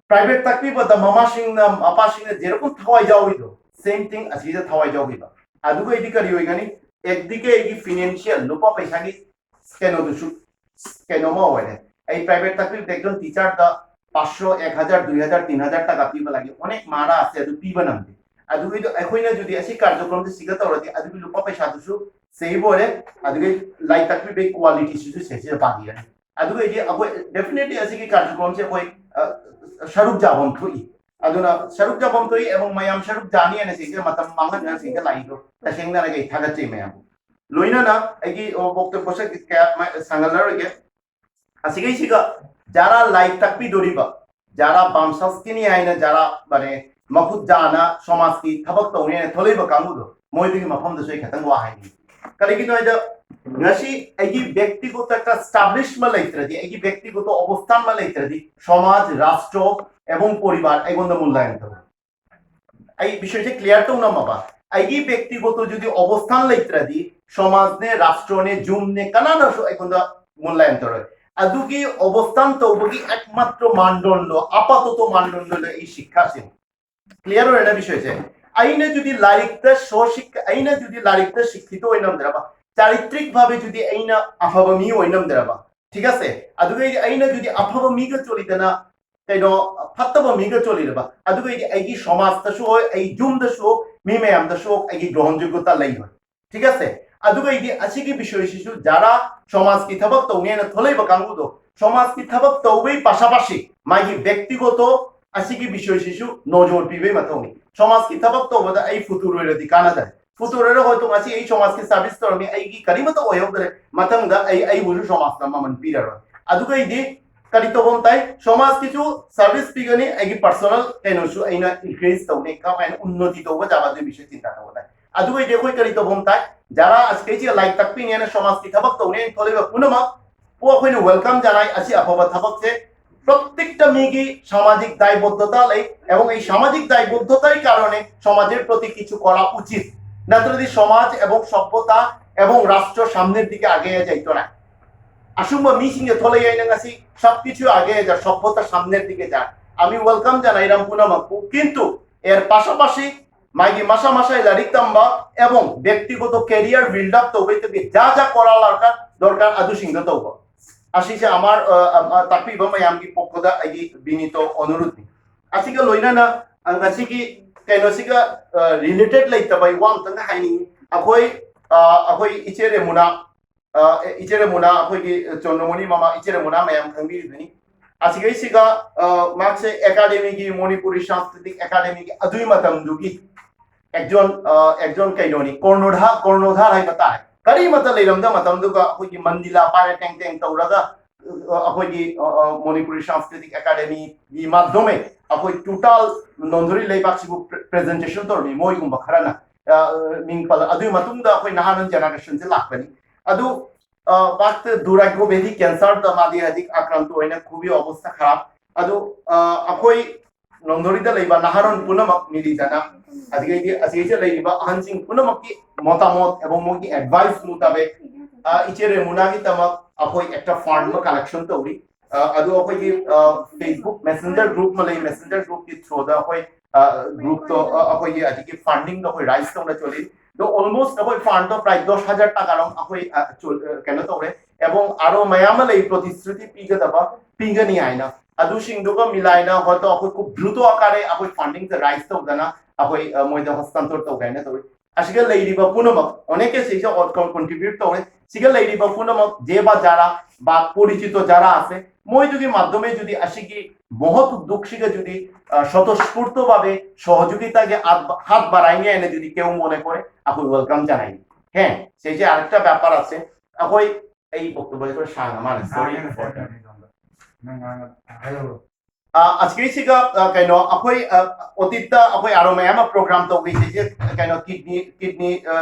ꯄ꯭ꯔꯥꯏꯚꯦꯠ ꯇꯥꯛꯄꯤꯕꯗ ꯃꯃꯥꯁꯤꯡꯅ ꯃꯄꯥꯁꯤꯡꯅ ꯖꯦꯔꯣꯛꯝ ꯊꯋꯥꯏ ꯌꯥꯎꯔꯤꯗꯣ ꯁꯦꯝ ꯊꯤꯡ ꯑꯁꯤꯗ ꯊꯋꯥꯏ ꯌꯥꯎꯈꯤꯕ꯫ ꯑꯗꯨꯒ ꯑꯩꯗꯤ ꯀꯔꯤ ꯑꯣꯏꯒꯅꯤ? ꯑꯦꯛꯗꯤꯒꯦ ꯑꯩꯒꯤ ꯐꯤꯅꯦꯟꯁꯤꯌꯦꯜ ꯂꯨꯄꯥ ꯄꯩꯁꯥꯒꯤ ꯀꯩꯅꯣꯗꯨꯁꯨ ꯀꯩꯅꯣꯝꯃ ꯑꯣꯏꯔꯦ꯫ ꯑꯩ ꯄ꯭ꯔꯥꯏꯚꯦꯠ ꯇꯥꯛꯄꯤꯕꯗ ꯑꯦꯛꯖꯝ ꯇꯤꯆꯔꯗ ꯄꯥꯁꯣ ꯑꯦꯛ ꯍꯖꯥꯔ ꯗꯨꯏ ꯍꯖꯥꯔ ꯇꯤꯟ ꯍꯖꯥꯔ ꯇꯥꯀꯥ ꯄꯤꯕ ꯂꯥꯛꯏ ꯑꯣꯅꯦꯛ ꯃꯥꯔꯥ ꯑꯁꯦ ꯑꯗꯨ ꯄꯤꯕ ꯅꯝꯗꯦ꯫ ꯑꯗꯨꯒꯤꯗꯣ ꯑꯩꯈꯣꯏꯅ ꯖꯨꯗꯤ ꯑꯁꯤ ꯀꯥꯔꯖꯀ꯭ꯔꯝꯁꯦ ꯁꯤꯒ ꯇꯧꯔꯗꯤ ꯑꯗꯨꯒꯤ ꯂꯨꯄꯥ ꯄꯩꯁꯥꯗꯨꯁꯨ ꯁꯦꯚ ꯑꯣꯏꯔꯦ꯫ ꯑꯗꯨꯒꯤ ꯂꯥꯏꯔꯤꯛ ꯇꯥꯛꯄꯤꯕꯒꯤ ꯀ꯭ꯋꯥꯂꯤꯇꯤꯁꯤꯁꯨ ꯁꯦꯁꯤꯗ ꯄꯥꯕꯤꯔꯅꯤ꯫ ꯑꯗꯨꯒꯩꯗꯤ ꯑꯩꯈꯣꯏ ꯗꯦꯐꯤꯅꯦꯠꯂꯤ ꯑꯁꯤꯒꯤ ꯀꯥꯔꯖꯀ꯭ꯔꯝꯁꯦ ꯑꯩꯈꯣꯏ ꯁꯔꯨꯛ ꯌꯥꯐꯝ ꯊꯣꯛꯏ꯫ ꯑꯗꯨꯅ ꯁꯔꯨꯛ ꯌꯥꯐꯝ ꯊꯣꯛꯏ ꯑꯦꯕꯝ ꯃꯌꯥꯝ ꯁꯔꯨꯛ ꯌꯥꯅꯤ ꯍꯥꯏꯅ ꯁꯤꯒ ꯃꯇꯝ ꯃꯥꯡꯍꯟꯗꯅ ꯁꯤꯒ ꯂꯥꯛꯏꯗꯣ ꯇꯁꯦꯡꯅ ꯍꯥꯏꯔꯒ ꯑꯩ ꯊꯥꯒꯠꯆꯩ ꯃꯌꯥꯝ꯫ ꯂꯣꯏꯅꯅ ꯑꯩꯒꯤ ꯋꯥꯛꯇ ꯄꯣꯠꯁꯛ ꯀꯌꯥ ꯁꯥꯡꯍꯜꯂꯔꯣꯏꯒꯦ꯫ ꯑꯁꯤꯒꯩꯁꯤꯒ ꯖꯥꯔꯥ ꯂꯥꯏꯔꯤꯛ ꯇꯥꯛꯄꯤꯗꯣꯔꯤꯕ, ꯖꯥꯔꯥ ꯕꯥꯝꯁꯥꯁꯀꯤꯅꯤ ꯍꯥꯏꯅ ꯖꯥꯔꯥ ꯃꯔꯦ ꯃꯈꯨꯠ ꯖꯥꯅ ꯁꯃꯥꯖꯀꯤ ꯊꯕꯛ ꯇꯧꯅꯤ ꯍꯥꯏꯅ ꯊꯣꯛꯂꯛꯏꯕ ꯀꯥꯡꯕꯨꯗꯣ ꯃꯣꯏꯗꯨꯒꯤ ꯃꯐꯝꯗꯁꯨ ꯑꯩ ꯈꯤꯇꯪ ꯋꯥ ꯍꯥꯏꯅꯤꯡꯉꯤ꯫ ꯀꯔꯤꯒꯤꯅꯣ ꯍꯥꯏꯗ ꯉꯁꯤ ꯑꯩꯒꯤ ꯕ꯭ꯌꯛꯇꯤꯒꯇ ꯁ꯭ꯇꯥꯕ꯭ꯂꯤꯁ ꯑꯃ ꯂꯩꯇ꯭ꯔꯗꯤ, ꯑꯩꯒꯤ ꯕ꯭ꯌꯛꯇꯤꯒꯇ ꯑꯕꯁꯊꯥꯟ ꯑꯃ ꯂꯩꯇ꯭ꯔꯗꯤ ꯁꯃꯥꯖ, ꯔꯥꯁꯇ꯭ꯔ ꯑꯦꯕꯝ ꯄꯣꯔꯤꯕꯥꯔ ꯑꯩꯉꯣꯟꯗ ꯃꯨꯜꯂꯥꯏꯅ ꯇꯧꯏ꯫ ꯑꯩ ꯕꯤꯁꯣꯏꯁꯦ ꯀ꯭ꯂꯤꯌꯥꯔ ꯇꯧꯅꯃꯕ, ꯑꯩꯒꯤ ꯕ꯭ꯌꯛꯇꯤꯒꯇ ꯖꯨꯗꯤ ꯑꯕꯁꯊꯥꯟ ꯂꯩꯇ꯭ꯔꯗꯤ ꯁꯃꯥꯖꯅꯦ, ꯔꯥꯁꯇ꯭ꯔꯅꯦ, ꯖꯨꯝꯅꯦ, ꯀꯅꯥꯅꯁꯨ ꯑꯩꯉꯣꯟꯗ ꯃꯨꯜꯂꯥꯏꯅ ꯇꯧꯔꯣꯏ꯫ ꯑꯗꯨꯒꯤ ꯑꯕꯁꯊꯥꯟ ꯇꯧꯕꯒꯤ ꯑꯦꯛꯃꯥꯇ꯭ꯔ ꯃꯥꯟꯗꯟꯗꯣ, ꯑꯄꯥꯇꯣꯇꯣ ꯃꯥꯟꯗꯟꯗꯣ ꯑꯩ ꯁꯤꯛꯈꯥꯁꯤꯅꯤ꯫ ꯀ꯭ꯂꯤꯌꯥꯔ ꯑꯣꯏꯔꯦꯅ ꯕꯤꯁꯣꯏꯁꯦ? ꯑꯩꯅ ꯖꯨꯗꯤ ꯂꯥꯏꯔꯤꯛꯇ ꯁꯣ ꯁꯤꯛ ꯑꯩꯅ ꯖꯨꯗꯤ ꯂꯥꯏꯔꯤꯛꯇ ꯁꯤꯛꯈꯤꯗ ꯑꯣꯏꯅꯝꯗ꯭ꯔꯕ, ꯆꯥꯔꯤꯇ꯭ꯔꯤꯛ ꯚꯥꯕꯦ ꯖꯨꯗꯤ ꯑꯩꯅ ꯑꯐꯕ ꯃꯤ ꯑꯣꯏꯅꯝꯗ꯭ꯔꯕ, ꯊꯤꯒꯁꯦ ꯑꯗꯨꯒꯩꯗꯤ ꯑꯩꯅ ꯖꯨꯗꯤ ꯑꯐꯕ ꯃꯤꯒ ꯆꯣꯂꯤꯗꯅ ꯀꯩꯅꯣ ꯐꯠꯇꯕ ꯃꯤꯒ ꯆꯣꯂꯤꯔꯕ, ꯑꯗꯨꯒꯩꯗꯤ ꯑꯩꯒꯤ ꯁꯃꯥꯖꯇꯁꯨ ꯑꯣꯏ, ꯑꯩ ꯌꯨꯝꯗꯁꯨ ꯑꯣꯏ, ꯃꯤ ꯃꯌꯥꯝꯗꯁꯨ ꯑꯣꯏ, ꯑꯩꯒꯤ ꯒ꯭ꯔꯍꯣꯟꯖꯣꯒ꯭ꯌꯇꯥ ꯂꯩꯔꯣꯏ꯫ ꯊꯤꯒꯁꯦ ꯑꯗꯨꯒꯩꯗꯤ ꯑꯁꯤꯒꯤ ꯕꯤꯁꯣꯏꯁꯤꯁꯨ ꯖꯥꯔꯥ ꯁꯃꯥꯖꯀꯤ ꯊꯕꯛ ꯇꯧꯅꯦꯅ ꯊꯣꯛꯂꯛꯏꯕ ꯀꯥꯡꯕꯨꯗꯣ, ꯁꯃꯥꯖꯀꯤ ꯊꯕꯛ ꯇꯧꯕꯩ ꯄꯥꯁꯥꯄꯥꯁꯤ ꯃꯥꯒꯤ ꯕꯦꯛꯇꯤꯒꯣꯇꯣ ꯑꯁꯤꯒꯤ ꯕꯤꯁꯣꯏꯁꯤꯁꯨ ꯅꯣꯖꯣꯔ ꯄꯤꯕꯩ ꯃꯊꯧꯅꯤ꯫ ꯁꯃꯥꯖꯀꯤ ꯊꯕꯛ ꯇꯧꯕꯗ ꯑꯩ ꯐꯨꯇꯨꯔ ꯑꯣꯏꯔꯗꯤ ꯀꯥꯟꯅꯗ꯭ꯔꯦ, ꯐꯨꯇꯨꯔ ꯑꯣꯏꯔ ꯍꯣꯏ ꯉꯁꯤ ꯑꯩ ꯁꯃꯥꯖꯀꯤ ꯁꯥꯔꯚꯤꯁ ꯇꯧꯔꯝꯃꯤ, ꯑꯩꯒꯤ ꯀꯔꯤꯃꯠꯇ ꯑꯣꯏꯍꯧꯗ꯭ꯔꯦ, ꯃꯊꯪꯗ ꯑꯩ ꯑꯩꯕꯨꯁꯨ ꯁꯃꯥꯖꯅ ꯃꯃꯜ ꯄꯤꯔꯔꯣꯏ꯫ ꯑꯗꯨꯒꯩꯗꯤ ꯀꯔꯤ ꯇꯧꯐꯝ ꯇꯥꯏ? ꯁꯃꯥꯖꯀꯤꯁꯨ ꯁꯥꯔꯚꯤꯁ ꯄꯤꯒꯅꯤ, ꯑꯩꯒꯤ ꯄꯔꯁꯣꯅꯦꯜ ꯀꯩꯅꯣꯁꯨ ꯑꯩꯅ ꯏꯟꯀ꯭ꯔꯤꯖ ꯇꯧꯅꯤ, ꯀꯃꯥꯏꯅ ꯎꯟꯅꯣꯇꯤ ꯇꯧꯕ ꯌꯥꯕ ꯑꯗꯨꯒꯤ ꯕꯤꯁꯌ ꯆꯤꯟꯇꯥ ꯇꯧꯕ ꯇꯥꯏ꯫ ꯑꯗꯨꯒꯩꯗꯤ ꯑꯩꯈꯣꯏ ꯀꯔꯤ ꯇꯧꯐꯝ ꯇꯥꯏ? ꯖꯥꯔꯥ ꯑꯁꯤꯈꯩꯁꯤꯒ ꯂꯥꯏꯔꯤꯛ ꯇꯥꯛꯄꯤꯅꯦꯅ ꯁꯃꯥꯖꯀꯤ ꯊꯕꯛ ꯇꯧꯅꯦꯅ ꯊꯣꯛꯂꯛꯏꯕ ꯄꯨꯝꯅꯃꯛ ꯄꯨ ꯑꯩꯈꯣꯏꯅ ꯋꯦꯜꯀꯝ ꯖꯥꯅꯥꯏ꯫ ꯑꯁꯤ ꯑꯐꯕ ꯊꯕꯛꯁꯦ ꯄ꯭ꯔত্যেকটা ꯃꯤꯒꯤ ꯁꯥꯃꯥꯖꯤꯛ ꯗꯥꯏꯕꯣꯗ꯭ꯙꯇꯥ ꯂꯩ, এবং এই সামাজিক দায়বদ্ধতার কারণে সমাজের প্রতি কিছু করা উচিত। ꯅꯠꯇ꯭ꯔꯗꯤ ꯁꯃꯥꯖ এবং সভ্যতা এবং রাষ্ট্র সামনের দিকে আগে যাইতো না। ꯑꯁꯨꯝꯕ ꯃꯤꯁꯤꯡꯁꯦ ꯊꯣꯛꯂꯛꯑꯦ ꯍꯥꯏꯅ ꯉꯁꯤ ꯁꯕ ꯀꯤꯁꯨ আগে যায়, সভ্যতা সামনের দিকে যায়। আমি ওয়েলকাম জানাই এরম পুনামাকু, কিন্তু এর পাশাপাশি মাইগি মাসা মাসায় লারিক তাম্বা এবং ব্যক্তিগত ক্যারিয়ার বিল্ড আপ তো হইতে গিয়ে যা যা করা দরকার দরকার আদু সিংহ তো আসিছে আমার তাকবি বাম আমি কি পক্ষদা আইগি বিনীত অনুরোধ নি। আসিকে লইনা না আঙ্গাসিকি কেনসিকা রিলেটেড লাইতা বাই ওয়াম তঙ্গা হাইনি আখোই আখোই ইচেরে মুনা ꯏꯆꯦ ꯔꯦꯃꯨꯅꯥ, ꯑꯩꯈꯣꯏꯒꯤ ꯆꯣꯟꯗ꯭ꯔꯃꯧꯂꯤ ꯃꯃꯥ ꯏꯆꯦ ꯔꯦꯃꯨꯅꯥ ꯃꯌꯥꯝ ꯈꯪꯕꯤꯔꯤꯗꯨꯅꯤ꯫ ꯑꯁꯤꯒꯩꯁꯤꯒ ꯃꯍꯥꯛꯁꯦ ꯑꯦꯀꯥꯗꯦꯃꯤꯒꯤ, ꯃꯅꯤꯄꯨꯔꯤ ꯁꯪꯁꯀ꯭ꯔꯤꯇꯤꯛ ꯑꯦꯀꯥꯗꯦꯃꯤꯒꯤ ꯑꯗꯨꯒꯤ ꯃꯇꯝꯗꯨꯒꯤ ꯑꯦꯛꯖꯣꯟ ꯑꯦꯛꯖꯣꯟ ꯀꯩꯅꯣꯅꯤ, ꯀꯔꯅꯣꯙꯥ ꯀꯔꯅꯣꯙꯥꯔ ꯍꯥꯏꯕ ꯇꯥꯔꯦ꯫ ꯀꯔꯤꯃꯠꯇ ꯂꯩꯔꯝꯗ ꯃꯇꯝꯗꯨꯒ ꯑꯩꯈꯣꯏꯒꯤ ꯃꯟꯗꯤꯂꯥ ꯄꯥꯏꯔ ꯇꯦꯡ ꯇꯦꯡ ꯇꯧꯔꯒ ꯑꯩꯈꯣꯏꯒꯤ ꯃꯅꯤꯄꯨꯔꯤ ꯁꯪꯁꯀ꯭ꯔꯤꯇꯤꯛ ꯑꯦꯀꯥꯗꯦꯃꯤꯒꯤ ꯃꯥꯗꯣꯃꯦ ꯑꯩꯈꯣꯏ ꯇꯣꯇꯥꯜ ꯅꯣꯟꯊꯣꯔꯤ ꯂꯩꯕꯥꯛꯁꯤꯕꯨ ꯄ꯭ꯔꯦꯖꯦꯟꯇꯦꯁꯟ ꯇꯧꯔꯝꯃꯤ ꯃꯣꯏꯒꯨꯝꯕ ꯈꯔꯅ꯫ ꯃꯤꯡ ꯄꯜꯂ ꯑꯗꯨꯒꯤ ꯃꯇꯨꯡꯗ ꯑꯩꯈꯣꯏ ꯅꯍꯥꯔꯣꯜ ꯖꯦꯅꯦꯔꯦꯁꯟꯁꯦ ꯂꯥꯛꯄꯅꯤ꯫ ꯑꯗꯨ ꯄꯥꯛꯇ ꯗꯨꯔꯥꯏꯀꯣ ꯕꯦꯗꯤ ꯀꯦꯟꯁꯔꯗ ꯃꯥꯗꯤ ꯍꯧꯖꯤꯛ ꯑꯀ꯭ꯔꯥꯟꯇ ꯑꯣꯏꯅ ꯈꯨꯕꯤ ꯑꯣꯕꯁꯊꯥ ꯈꯔꯥꯞ꯫ ꯑꯗꯨ ꯑꯩꯈꯣꯏ ꯅꯣꯟꯊꯣꯔꯤꯗ ꯂꯩꯕ ꯅꯍꯥꯔꯣꯜ ꯄꯨꯝꯅꯃꯛ ꯃꯤꯂꯤꯗꯅ ꯑꯗꯨꯗꯒꯤꯗꯤ ꯑꯁꯤꯗ ꯂꯩꯔꯤꯕ ꯑꯍꯟꯁꯤꯡ ꯄꯨꯝꯅꯃꯛꯀꯤ ꯃꯣꯇꯥꯃꯣꯠ ꯑꯦꯕꯣꯡ ꯃꯣꯏꯒꯤ ꯑꯦꯗꯚꯥꯏꯁ ꯃꯨꯇꯥꯕꯦꯛ ꯏꯆꯦ ꯔꯦꯃꯨꯅꯥꯒꯤꯗꯃꯛ ꯑꯩꯈꯣꯏ ꯑꯦꯛꯇ ꯐꯥꯟ ꯑꯃ ꯀꯂꯦꯛꯁꯟ ꯇꯧꯔꯤ꯫ ꯑ, ꯑꯗꯨ ꯑꯩꯈꯣꯏꯒꯤ, ꯑ, Facebook Messenger group ꯑꯃ ꯂꯩ, Messenger groupꯀꯤ throughꯗ ꯑꯩꯈꯣꯏ, ꯑ, groupꯇꯣ, ꯑ, ꯑꯩꯈꯣꯏꯒꯤ ꯑꯗꯒꯤ fundingꯗꯣ ꯑꯩꯈꯣꯏ raise ꯇꯧꯅ ꯆꯣꯜꯂꯤ꯫ ꯑꯗꯣ almost ꯑꯩꯈꯣꯏ fundꯗꯣ ꯄ꯭ꯔꯥꯏ ꯗꯁ ꯍꯖꯥꯔ ꯇꯥꯀꯥꯔꯣꯝ ꯑꯩꯈꯣꯏ, ꯑ, ꯆꯣ-, ꯑ, ꯀꯩꯅꯣ ꯇꯧꯔꯦ꯫ ꯑꯦꯕꯣꯡ ꯑꯥꯔꯣ ꯃꯌꯥꯝ ꯑꯃ ꯂꯩ, ꯄ꯭ꯔꯣꯇꯤꯁ꯭ꯔꯨꯇꯤ ꯄꯤꯒꯗꯕ, ꯄꯤꯒꯅꯤ ꯍꯥꯏꯅ꯫ ꯑꯗꯨꯁꯤꯡꯗꯨꯒ ꯃꯤꯂꯥꯏꯅ ꯍꯣꯏꯇꯣ ꯑꯩꯈꯣꯏ ꯈꯨ-, ꯗ꯭ꯔꯨꯇꯣ ꯑꯀꯥꯔꯦ ꯑꯩꯈꯣꯏ fundingꯁꯦ raise ꯇꯧꯗꯅ ꯑꯩꯈꯣꯏ, ꯑ, ꯃꯣꯏꯗ ꯍꯣꯁꯇꯥꯟꯇꯣꯔ ꯇꯧꯒꯦ ꯍꯥꯏꯅ ꯇꯧꯔꯤ꯫ ꯑꯁꯤꯒ ꯂꯩꯔꯤꯕ ꯄꯨꯝꯅꯃꯛ, ꯑꯣꯅꯦꯛ ꯀꯦꯁꯤꯁ ꯑꯣꯠꯀꯣꯟ contribute ꯇꯧꯔꯦ꯫ ꯁꯤꯒ ꯂꯩꯔꯤꯕ ꯄꯨꯝꯅꯃꯛ ꯖꯦꯕ ꯖꯥꯔꯥ, ꯕꯥ ꯄꯣꯔꯤꯆꯤꯇꯣ ꯖꯥꯔꯥ আছে, ꯃꯣꯏꯗꯨꯒꯤ মাধ্যমে যদি ꯑꯁꯤꯒꯤ মহৎ উদ্যোগꯁꯤꯒ যদি, আহ, স্বতঃস্ফূর্তভাবে সহযোগিতাকে আত-, হাত বাড়াই নিয়ে এনে যদি কেউ মনে করে, আপনি welcome জানাই। হ্যাঁ, সেই যে আরেকটা ব্যাপার আছে, ꯑꯩꯈꯣꯏ, ꯑꯩ ꯕꯣꯛꯇꯕ ꯑꯩꯈꯣꯏ ꯁꯥꯡꯅ ꯃꯥꯅ, sorry for that. ꯑ, ꯑꯁꯤꯒꯤꯁꯤꯒ, ꯑ, ꯀꯩꯅꯣ, ꯑꯩꯈꯣꯏ, ꯑ, ꯑꯣꯇꯤꯠꯇ ꯑꯩꯈꯣꯏ ꯑꯥꯔꯣ ꯃꯌꯥꯝ ꯑꯃ program ꯇꯧꯈꯤ꯫ ꯁꯤꯁꯦ ꯀꯩꯅꯣ, kidney, kidney, ꯑ,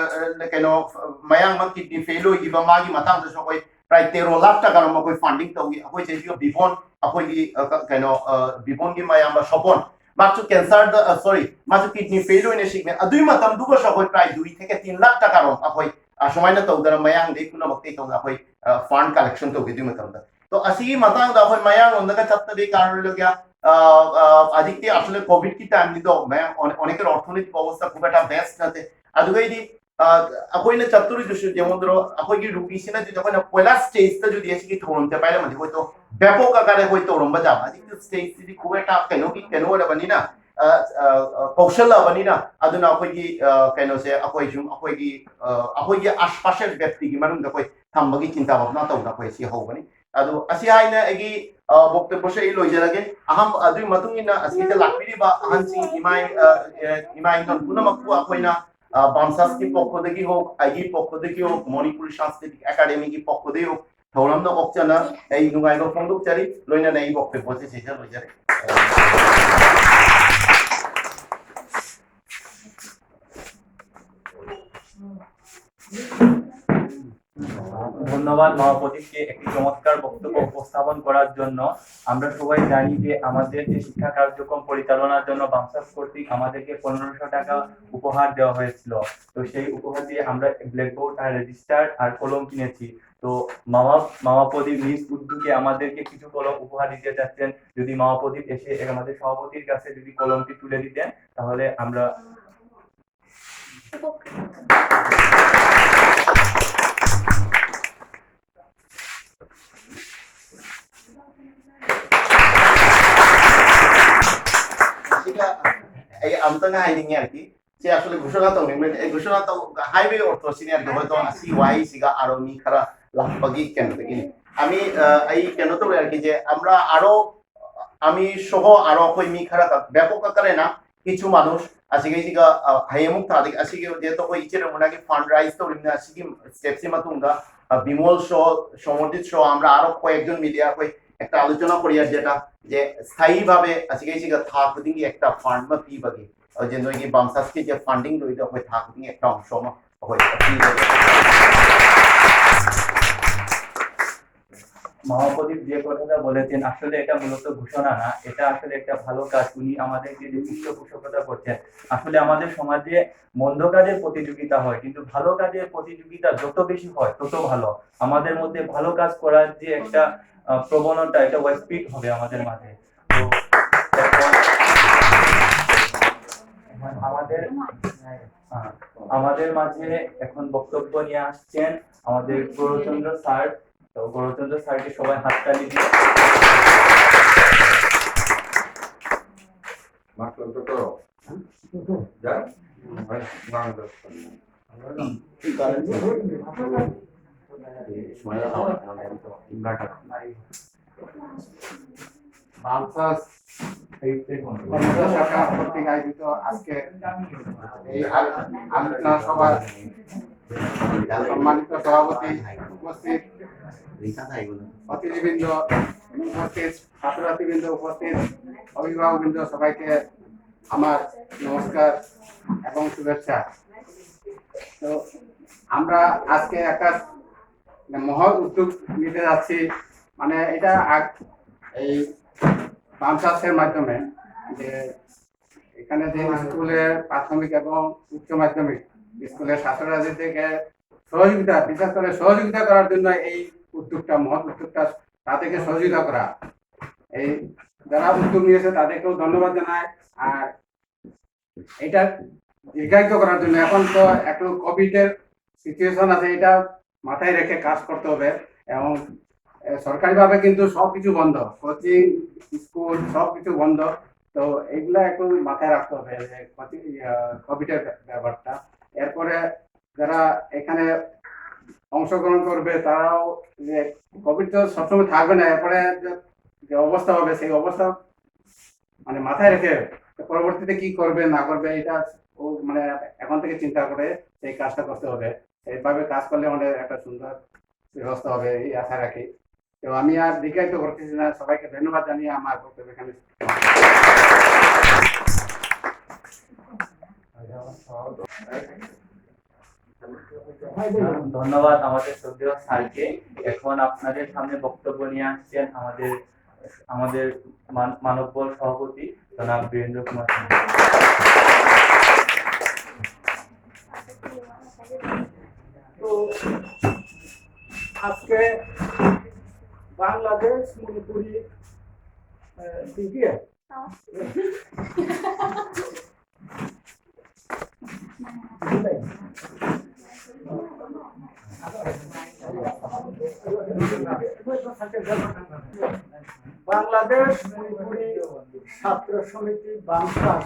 ꯑ, ꯀꯩꯅꯣ, ꯃꯌꯥꯡ ꯑꯃ kidney fail ꯑꯣꯏꯈꯤꯕ, ꯃꯥꯒꯤ ꯃꯇꯥꯡꯗꯁꯨ ꯑꯩꯈꯣꯏ ꯄ꯭ꯔꯥꯏ ꯇꯦꯔꯣ ꯂꯥꯈ ꯇꯥꯀꯥꯔꯣꯝ ꯑꯩꯈꯣꯏ funding ꯇꯧꯈꯤ꯫ ꯑꯩꯈꯣꯏ ꯁꯤꯁꯤꯒ ꯕꯤꯕꯣꯟ, ꯑꯩꯈꯣꯏꯒꯤ, ꯑ, ꯀ-, ꯀꯩꯅꯣ, ꯑ, ꯕꯤꯕꯣꯟꯒꯤ ꯃꯌꯥꯝꯕ ꯁꯣꯄꯣꯟ, ꯃꯥꯁꯨ cancerꯗ, ꯑ, sorry, ꯃꯥꯁꯨ kidney fail ꯑꯣꯏꯅ ꯁꯤꯈ꯭ꯔꯦ꯫ ꯑꯗꯨꯒꯤ ꯃꯇꯝꯗꯨꯒꯁꯨ ꯑꯩꯈꯣꯏ ꯄ꯭ꯔꯥꯏ ꯗꯨꯏ ꯊꯦꯀꯦ ꯇꯤꯟ ꯂꯥꯈ ꯇꯥꯀꯥꯔꯣꯝ ꯑꯩꯈꯣꯏ, ꯑ, ꯁꯨꯃꯥꯏꯅ ꯇꯧꯗꯅ ꯃꯌꯥꯡꯗꯩ ꯄꯨꯝꯅꯃꯛꯇꯩ ꯇꯧꯗꯅ ꯑꯩꯈꯣꯏ, ꯑ, fund collection ꯇꯧꯈꯤ ꯑꯗꯨꯒꯤ ꯃꯇꯝꯗ꯫ ꯇꯣ, ꯑꯁꯤꯒꯤ ꯃꯇꯥꯡꯗ ꯑꯩꯈꯣꯏ ꯃꯌꯥꯡꯂꯣꯝꯗꯒ ꯆꯠꯄꯗꯤ ꯀꯥꯟꯅꯔꯣꯏꯗꯒꯦ, ꯑ, ꯑ, ꯍꯧꯖꯤꯛꯇꯤ actually COVIDꯀꯤ timeꯅꯤꯗꯣ, ꯃꯌꯥꯡ ꯑꯣꯅ-, ꯑꯣꯅꯦꯀꯦ ꯑꯣꯔꯊꯣꯅꯤꯇꯤꯛ ꯑꯕস্থꯥ খুব এটা best ꯅꯠꯇꯦ꯫ ꯑꯗꯨꯒꯩꯗꯤ, ꯑ, ꯑꯩꯈꯣꯏꯅ ꯆꯠꯇꯣꯔꯤꯗꯨꯁꯨ ꯌꯦꯡꯉꯨꯗ꯭ꯔꯣ, ꯑꯩꯈꯣꯏꯒꯤ ꯔꯨꯒꯤꯁꯤꯅ ꯑꯗꯨꯗꯤ ꯑꯩꯈꯣꯏꯅ ꯄꯣꯏꯂꯥ stageꯇ ꯑꯗꯨꯗꯤ ꯑꯁꯤꯒꯤ ꯊꯧꯔꯝꯁꯦ ꯄꯥꯏꯔꯝꯃꯗꯤ ꯑꯩꯈꯣꯏꯗꯣ ꯕꯦꯄꯣꯛ ꯑꯀꯥꯔꯗ ꯑꯩꯈꯣꯏ ꯇꯧꯔꯝꯕ ꯌꯥꯕ꯫ ꯍꯧꯖꯤꯛꯇꯤ stageꯁꯤꯗꯤ ꯈꯨꯕꯦꯇꯥ ꯀꯩꯅꯣꯒꯤ ꯀꯩꯅꯣ ꯑꯣꯏꯔꯕꯅꯤꯅ, ꯑ, ꯑ, ꯑ, ꯀꯧꯁꯜꯂꯕꯅꯤꯅ, ꯑꯗꯨꯅ ꯑꯩꯈꯣꯏꯒꯤ, ꯑ, ꯀꯩꯅꯣꯁꯦ ꯑꯩꯈꯣꯏ ꯁꯨꯝ ꯑꯩꯈꯣꯏꯒꯤ, ꯑ, ꯑꯩꯈꯣꯏꯒꯤ ꯑꯁ-, ꯄꯥꯁꯦꯜ ꯕꯦꯞꯇꯤꯒꯤ ꯃꯅꯨꯡꯗ ꯑꯩꯈꯣꯏ ꯊꯝꯕꯒꯤ ꯆꯤꯟꯇꯥ ꯚꯥꯕꯅꯥ ꯇꯧꯗꯅ ꯑꯩꯈꯣꯏ ꯁꯤ ꯍꯧꯕꯅꯤ꯫ ꯑꯗꯣ ꯑꯁꯤ ꯍꯥꯏꯅ ꯑꯩꯒꯤ, ꯑ, ꯕꯣꯛꯇꯕꯁꯦ ꯑꯩ ꯂꯣꯏꯖꯔꯒꯦ꯫ ꯑꯍꯥꯟꯕ ꯑꯗꯨꯒꯤ ꯃꯇꯨꯡ ꯏꯟꯅ ꯑꯁꯤꯗ ꯂꯥꯛꯄꯤꯔꯤꯕ ꯑꯍꯟꯁꯤꯡ, ꯏꯃꯥ, ꯑ, ꯑ, ꯏꯃꯥ ꯏꯟꯗꯣꯟ ꯄꯨꯝꯅꯃꯛꯄꯨ ꯑꯩꯈꯣꯏꯅ, ꯑ, ꯕꯥꯝꯁꯥꯁꯀꯤ ꯄꯣꯛꯄꯗꯒꯤ ꯍꯧ, ꯑꯩꯒꯤ ꯄꯣꯛꯄꯗꯒꯤ ꯍꯧ, ꯃꯣꯅꯤꯄꯨꯔꯤ ꯁꯪꯁꯀ꯭ꯔꯤꯇꯤꯛ ꯑꯦꯀꯥꯗꯦꯃꯤꯒꯤ ꯄꯣꯛꯄꯗꯒꯤ ꯍꯧ, ꯊꯧꯔꯝꯗ ꯑꯣꯛꯆꯅ ꯑꯩ ꯅꯨꯡꯉꯥꯏꯕ ꯐꯣꯡꯗꯣꯛꯆꯔꯤ, ꯂꯣꯏꯅꯅ ꯑꯩ ꯕꯣꯛꯇꯕꯁꯦ ꯁꯤꯗ ꯂꯣꯏꯖꯔꯦ꯫ ধন্যবাদ মা প্রদীপকে একটি চমৎকার বক্তব্য উপস্থাপন করার জন্য। আমরা সবাই জানি যে আমাদের যে শিক্ষা কার্যক্রম পরিচালনার জন্য বামসাস কর্তৃক আমাদেরকে পনেরোশো টাকা উপহার দেওয়া হয়েছিল। তো সেই উপহার দিয়ে আমরা ব্ল্যাকবোর্ড আর রেজিস্টার আর কলম কিনেছি। তো মামা মামা প্রদীপ নিজ উদ্যোগে আমাদেরকে কিছু কলম উপহার দিতে চাচ্ছেন। যদি মামা প্রদীপ এসে আমাদের সভাপতির কাছে যদি কলমটি তুলে দিতেন, তাহলে আমরা সেটা এই আমতলা হাইডিং এ আর কি। সে আসলে ঘোষণা তো নেই, এই ঘোষণা তো হাইওয়ে অর্থ সিনিয়র হয়তো আসি ওয়াই সিগা আরো মি খারা লাফাগি কেন দেখি আমি আহ, এই কেন তো আর কি যে আমরা আরো আমি সহ আরো কই মি খারা ব্যাপক আকারে না কিছু মানুষ আসিকে আসিকে হাইমুখ থাদিক আসিকে যেহেতু কই ইচের মনে কি ফান্ড রাইজ তো রিমনে আসিকে স্টেপ সিমা তুঙ্গা বিমল সহ সমর্জিত সহ আমরা আরো কয়েকজন মিলিয়া কই একটা আলোচনা করিয়ার যেটা যে স্থায়ীভাবে আসিকে আসিকে থাক দিন একটা ফান্ড বা পি বাকি যে নয় কি বামসাসকে যে ফান্ডিং রইল কই থাক দিন একটা অংশ হয়। মহাপ্রদীপ যে কথাটা বলেছেন, আসলে এটা মূলত ঘোষণা না, এটা আসলে একটা ভালো কাজ। উনি আমাদেরকে যে পৃষ্ঠপোষকতা করছেন। আসলে আমাদের সমাজে মন্দ কাজের প্রতিযোগিতা হয়, কিন্তু ভালো কাজের প্রতিযোগিতা যত বেশি হয়, তত ভালো। আমাদের মধ্যে ভালো কাজ করার যে একটা আহ, প্রবণতা, এটা ওয়াইডস্প্রেড হবে আমাদের মাঝে। তো এখন আমাদের আহ, আমাদের মাঝে এখন বক্তব্য নিয়ে আসছেন আমাদের গৌরচন্দ্র স্যার। তো গৌরচন্দ্র স্যারকে সবাই হাততালি দিয়ে বামসাস পঞ্চাশ শাখা কর্তৃক আয়োজিত আজকে এই আল- আলোচনা সভার সম্মানিত সভাপতি উপস্থিত, অতিথিবৃন্দ উপস্থিত, ছাত্রছাত্রীবৃন্দ উপস্থিত, অভিভাবকবৃন্দ সবাইকে আমার নমস্কার এবং শুভেচ্ছা। তো আমরা আজকে একটা মানে মহৎ উদ্যোগ নিতে যাচ্ছি। মানে এটা আগ- এই বাম ট্রাস্টের মাধ্যমে যে এখানে যে স্কুলে প্রাথমিক এবং উচ্চ মাধ্যমিক স্কুলের ছাত্রছাত্রীদেরকে সহযোগিতা, বিশেষ করে সহযোগিতা করার জন্য এই উদ্যোগটা, মহৎ উদ্যোগটা, তাদেরকে সহযোগিতা করা। এই যারা উদ্যোগ নিয়েছে তাদেরকেও ধন্যবাদ জানাই। আর এটা দীর্ঘায়িত করার জন্য, এখন তো একটু কোভিড এর সিচুয়েশন আছে, এটা মাথায় রেখে কাজ করতে হবে। এবং এ, সরকারিভাবে কিন্তু সবকিছু বন্ধ, কোচিং, স্কুল, সবকিছু বন্ধ। তো এগুলা একটু মাথায় রাখতে হবে যে কোভিড এর ব্যাপারটা। এরপরে যারা এখানে অংশগ্রহণ করবে তারাও, যে কোভিড তো সবসময় থাকবে না, এরপরে যে, যে অবস্থা হবে সেই অবস্থা মানে মাথায় রেখে পরবর্তীতে কি করবে না করবে, এটা ও মানে এখন থেকে চিন্তা করে সেই কাজটা করতে হবে। এইভাবে কাজ করলে আমাদের একটা সুন্দর ব্যবস্থা হবে, এই আশা রাখি। তো আমি আর দীর্ঘায়িত করতেছি না, সবাইকে ধন্যবাদ জানিয়ে আমার বক্তব্য এখানে। ধন্যবাদ আমাদের শ্রদ্ধেয় স্যারকে। এখন আপনাদের সামনে বক্তব্য নিয়ে আসছেন আমাদের আমাদের মান- মানববল সভাপতি জনাব বীরেন্দ্র কুমার সিংহ। তো আজকে বাংলাদেশ মণিপুরি আহ, কি কি? বাংলাদেশ মণিপুরি ছাত্র সমিতি বামফ্রন্ট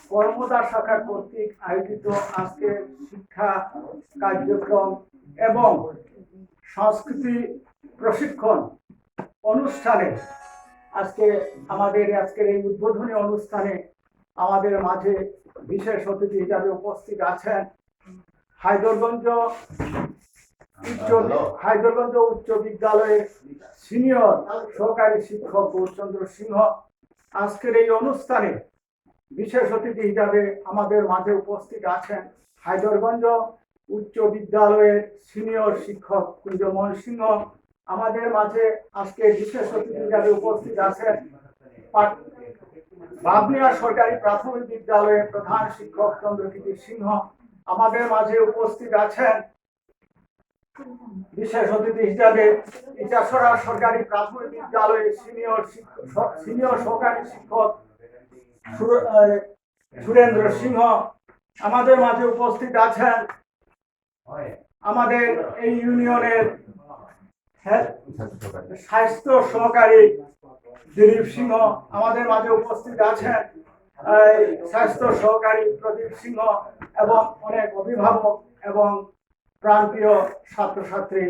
কর্মদা শাখা কর্তৃক আয়োজিত আজকে শিক্ষা কার্যক্রম এবং সংস্কৃতি প্রশিক্ষণ অনুষ্ঠানে আজকে আমাদের আজকের এই উদ্বোধনী অনুষ্ঠানে আমাদের মাঝে বিশেষ অতিথি হিসাবে উপস্থিত আছেন হায়দরগঞ্জ উচ্চ হায়দরগঞ্জ উচ্চ বিদ্যালয়ের সিনিয়র সহকারী শিক্ষক গৌরচন্দ্র সিংহ। আজকের এই অনুষ্ঠানে বিশেষ অতিথি হিসাবে আমাদের মাঝে উপস্থিত আছেন হায়দরগঞ্জ উচ্চ বিদ্যালয়ের সিনিয়র শিক্ষক কুঞ্জমোহন সিংহ আমাদের মাঝে আজকে বিশেষ অতিথি হিসাবে উপস্থিত আছেন। পাট- বাবনিয়া সরকারি প্রাথমিক বিদ্যালয়ের প্রধান শিক্ষক চন্দ্রকীর্তি সিংহ আমাদের মাঝে উপস্থিত আছেন। বিশেষ অতিথি হিসাবে ইটাছড়া সরকারি প্রাথমিক বিদ্যালয়ের সিনিয়র শিক্ষক, সিনিয়র সহকারী শিক্ষক সুর- আহ, সুরেন্দ্র সিংহ আমাদের মাঝে উপস্থিত আছেন। আমাদের এই ইউনিয়নের হেলথ স্বাস্থ্য সহকারী দিলীপ সিংহ আমাদের মাঝে উপস্থিত আছেন। এই স্বাস্থ্য সহকারী প্রদীপ সিংহ এবং অনেক অভিভাবক এবং প্রান্তীয় ছাত্রছাত্রী,